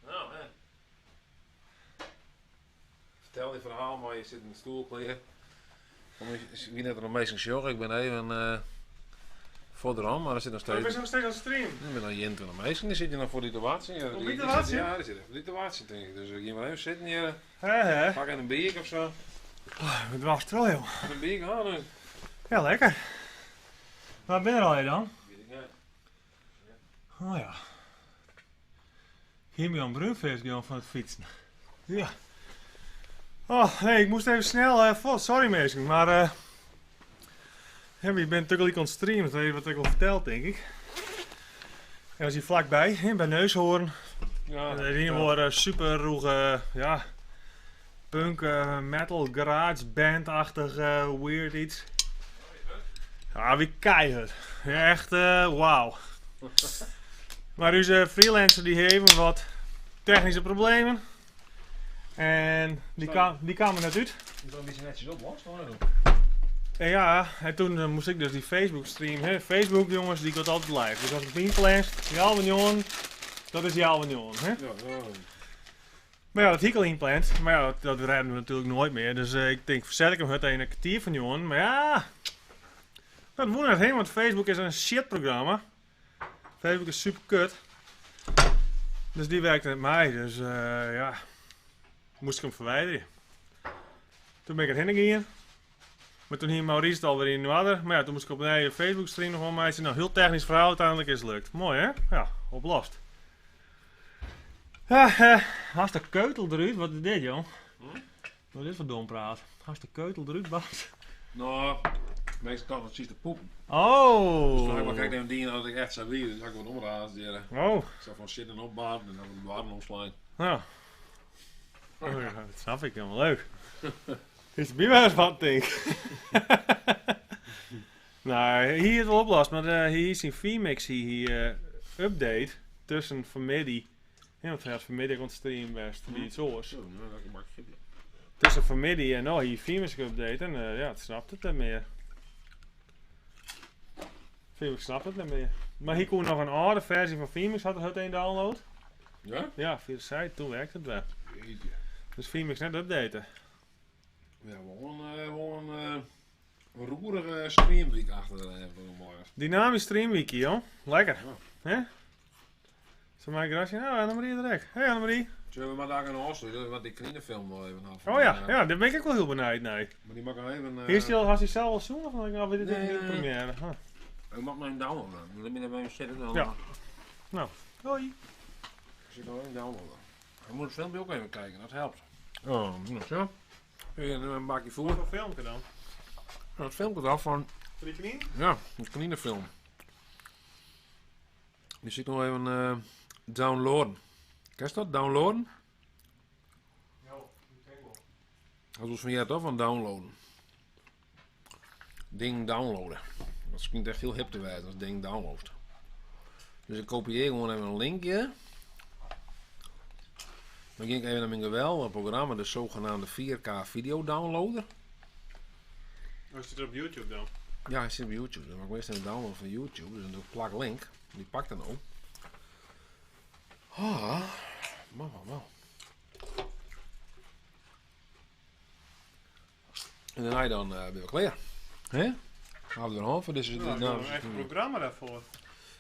Nou, hè. Fertel dyn ferhaal, mar je sit yn de stoel klear. Wie net der noch minsken sjogge, ik bin even uh, foar derom, mar der sit noch steeds. Oh, bist noch steeds aan het streamen? Der binne noch 21 minsken, dy sitte noch foar dy te wachtsjen. Om my te wachtsjen? Ja, dy sitte foar dy te wachtsjen, tink ik. Dus ik gean mar even sitten hjir. Hè, hè. Pak even in bierke of sa. Oh, ik ben dwars joh. In bierke, ha nu. Ja, lekker. Waar ben je al dan? Weet ik net. Oh ja. Hier ben een brunvis gaan van het fietsen. Ja. Oh, nee, ik moest even snel uh, Sorry mensen, maar uh, ja, je bent natuurlijk aan het streamen, dat weet wat ik al verteld, denk ik. En was hier vlakbij, hè, bij Neushoorn. Ja, En hier wordt super roege, ja, punk, metal, garage, band-achtig, weird iets. Ja, wie keihard. Ja, echt, wauw. Maar onze freelancer die heeft wat technische problemen. En die, kwam, die kwamen net uit. Moet dan een beetje netjes oplost, hoor. En ja, en toen uh, moest ik dus die Facebook stream. Hè. Facebook jongens, die gaat altijd live. Dus als ik het inplanst, Jalwen jongen, dat is Jalwen jongen. Hè. Ja, ja. Maar ja, dat had ik al inpland. Maar ja, dat, dat redden we natuurlijk nooit meer. Dus uh, ik denk, verzet ik hem het een kwartier van jongen. Maar ja, dat moet net heen, want Facebook is een shitprogramma. Facebook is super kut. Dus die werkte met mij. Dus uh, ja, moest ik hem verwijderen. Toen ben ik erheen gegaan. Maar toen hier Maurice het alweer in water. Maar ja, toen moest ik opnieuw een Facebook stream nog wel maken. Nou, heel technisch verhaal, uiteindelijk is het lukt. Mooi hè? Ja, oplost. Ja, eh, de keutel eruit. Wat is dit joh? Hm? Wat is dit voor dom praat? Haast de keutel eruit, Bas? Nou, meestal kan het precies de poepen. Oh! Dus ik maar kijk naar die dat ik echt zou wie, dus ik wat omraas. Oh. Ik zou van zitten opbaden en dan de warm omslaan. Ja. Oh, ja, dat snap ik helemaal leuk. Is bij mij wat, denk ik. nou, hier is het wel oplost, maar uh, hier is een vMix hier, uh, update tussen vanmiddag. Ja, want hij had vanmiddag ont stream best, die iets oors. Zo, nou, lekker bakje. Tussen vanmiddag en nou hier vMix update en uh, ja, het snapt het niet meer. vMix snapt het niet meer. Maar hier kon nog een oude versie van vMix had er het een download. Ja? Ja, via de site, toen werkte het wel. Jeetje. Dus vMix net updaten. Ja, wel een, wel een uh, roerige streamweek achter de Dynamisch streamweek, joh. Lekker. Ja. Hè? Zo maak ik Nou, Annemarie direct. Hey Annemarie. Zullen we maar daar gaan afsluiten? Want die film nog even af. Oh ja, ja, daar ben ik ook wel heel benieuwd naar. Maar die mag nog even... Hier is die al, had hij zelf al zoen of nog weer dit nee, de première? Huh. Ik mag nog een downloaden. Dan moet je even zitten dan. Ja. Nou, hoi. Dus ik nog even downloaden. Ik moet het filmpje ook even kijken, dat helpt. Oh, nou zo. Hier, een bakje voer. Wat voor filmpje dan? Nou, het filmpje dan van... Voor die knien? Ja, een knienenfilm. Die zit nog even uh, downloaden. Ken je dat? Downloaden? Ja, ik denk wel. Dat was van jij toch van downloaden. Ding downloaden. Dat klinkt echt heel hip te wijzen als ding downloadt. Dus ik kopieer gewoon even een linkje. Dan ging ik even naar mijn geweldige programma, de zogenaamde 4K video downloader. Hoe stiet er op YouTube dan? Ja, hy sit op YouTube. Dan maak ik eerst even download van YouTube. Dus dan doe ik plak link. Die pakt dan ook. Ah, man, man, man. En daarna dan ben we klaar. Hè? Gaan we er al voor deze. Nou, nou, een echt programma daarvoor.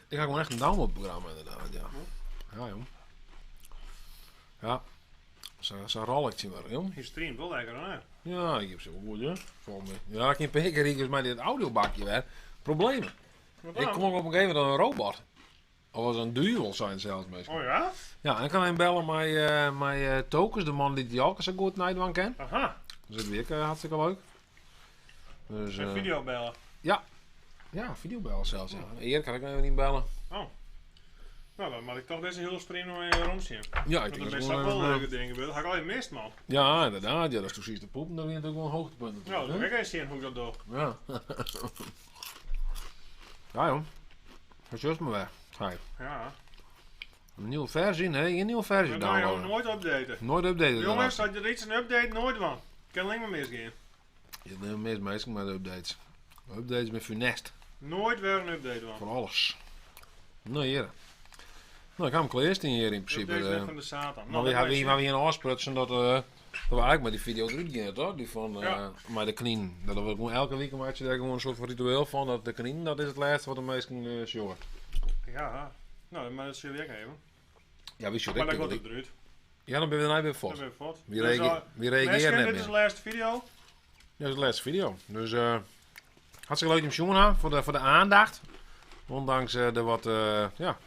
Ik ga gewoon echt een downloadprogramma inderdaad, ja. Ja, jong. Ja. Zo'n rolletje maar, jong. Je streamt wel lekker, hè? Ja, ik heb ze wel goed, hè. Volgens mij. Ja, ik heb een keer met dit audiobakje weer. Problemen. Wat Ik dan? kom ook op een gegeven moment aan een robot. Of was een duivel zijn zelfs misschien. Oh ja? Ja, en ik kan hem bellen met, met Tokens, de man die die Alkes zo goed Nederland kent. Aha, Dus dat weer hartstikke leuk. Dus, en videobellen. Ja, videobellen zelfs. Ja. Erik kan ik nog even niet bellen. Oh. Nou, dan moet ik toch deze hele stream nog even romzien. Ja, ik Want denk er dat zijn gewoon wel even, leuke dingen gebeurd. Dat had ik al in mist, man. Ja, inderdaad. Ja, dat is precies de poep. Dat is natuurlijk wel een hoogtepunt. Nou, natuurlijk, dan hè? wil ik eens zien hoe ik dat doe. Ja. ja, joh. Dat is maar weg. Ga Ja. Een nieuwe versie? Nee, geen nieuwe versie Dat ga je ook downloaden. nooit updaten. Nooit updaten. Jongens, als je er iets een update, nooit van. Kan alleen maar misgaan. Je neemt mis meestal met de updates. De updates met funest. Nooit weer een update van. Voor alles. Nou, hier. Nou, ik ga hem klaar hier in principe. Updates zijn eh. van de Satan. Maar Nou, we dat hebben weet maar we een afsprutsen dat, dat we eigenlijk met die video eruit gingen, toch? Die van Ja. maar de knien. Dat we gewoon elke week maak je daar gewoon een soort van ritueel van. Dat de knien, dat is het laatste wat de meesten zien. je. Ja. Nou, maar dat zul ik even. Ja, wie Maar ik dat wordt het eruit. Ja, dan ben we daarna weer Dan voort. ben je voort. Wie, Dus, wie reageert mensen, net dit is meer. de laatste video. Dat is de laatste video. Dus hartstikke leuk om te zien voor de aandacht. Ondanks de wat, ja,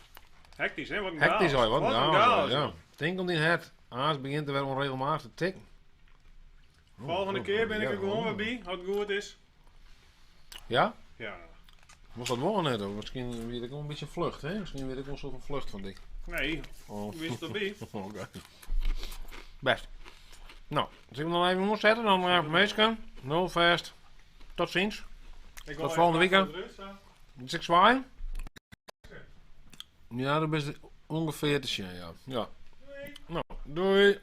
Hectisch, hè? Wat een hectisch chaos. al. Wat een een chaos, chaos. ja. Denk om die het. Aas begint er weer onregelmatig te tikken. Oh, Volgende oh, keer ben ik ja, er gewoon oh. weer bij, als het goed is. Ja? Ja. Was dat wel net? Of misschien weer ik wel een beetje vlucht, hè? Misschien weer ik wel een soort van vlucht van dik. Nee, Oh. wie is erbij? Oké. Best. Nou, als ik hem dan even moet zetten, dan meesken. Nul vast. Tot ziens. Ik Tot volgende week, hè. Moet ik zwaaien? Ja, dat is ongeveer te zien, ja. Ja. Nou, doei.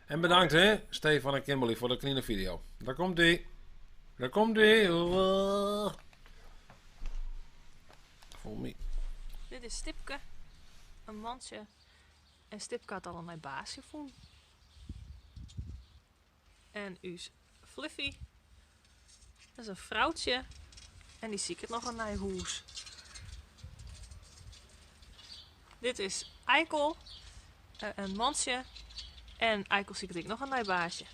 En bedankt, hè, Stefan en Kimberly voor de kleine video. Daar komt ie. Daar komt ie. Voor me. Dit is Stipke, een mansje. En Stipke had al een nieuw baasje gevonden. En u is Fluffy. Dat is een vrouwtje. En die zie ik het nog een nieuw hoes. Dit is Eikel, een mansje. En Eikel zie ik nog een nieuw baasje.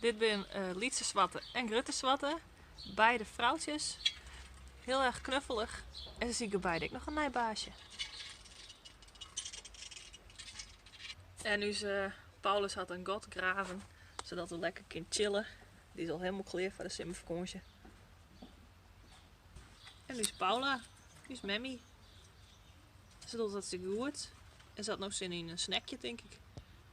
Dit zijn Lietse Zwatte en Grutte Zwatte. Beide vrouwtjes. Heel erg knuffelig. En ze zie ik er beide ook nog een nieuw baasje. En nu is Paulus had een gat graven, zodat hij lekker kan chillen. Die is al helemaal klaar voor de zomervakantie. En nu is Paula, nu is Memmy. Ze doet dat ze goed. En ze had nog zin in een snackje, denk ik.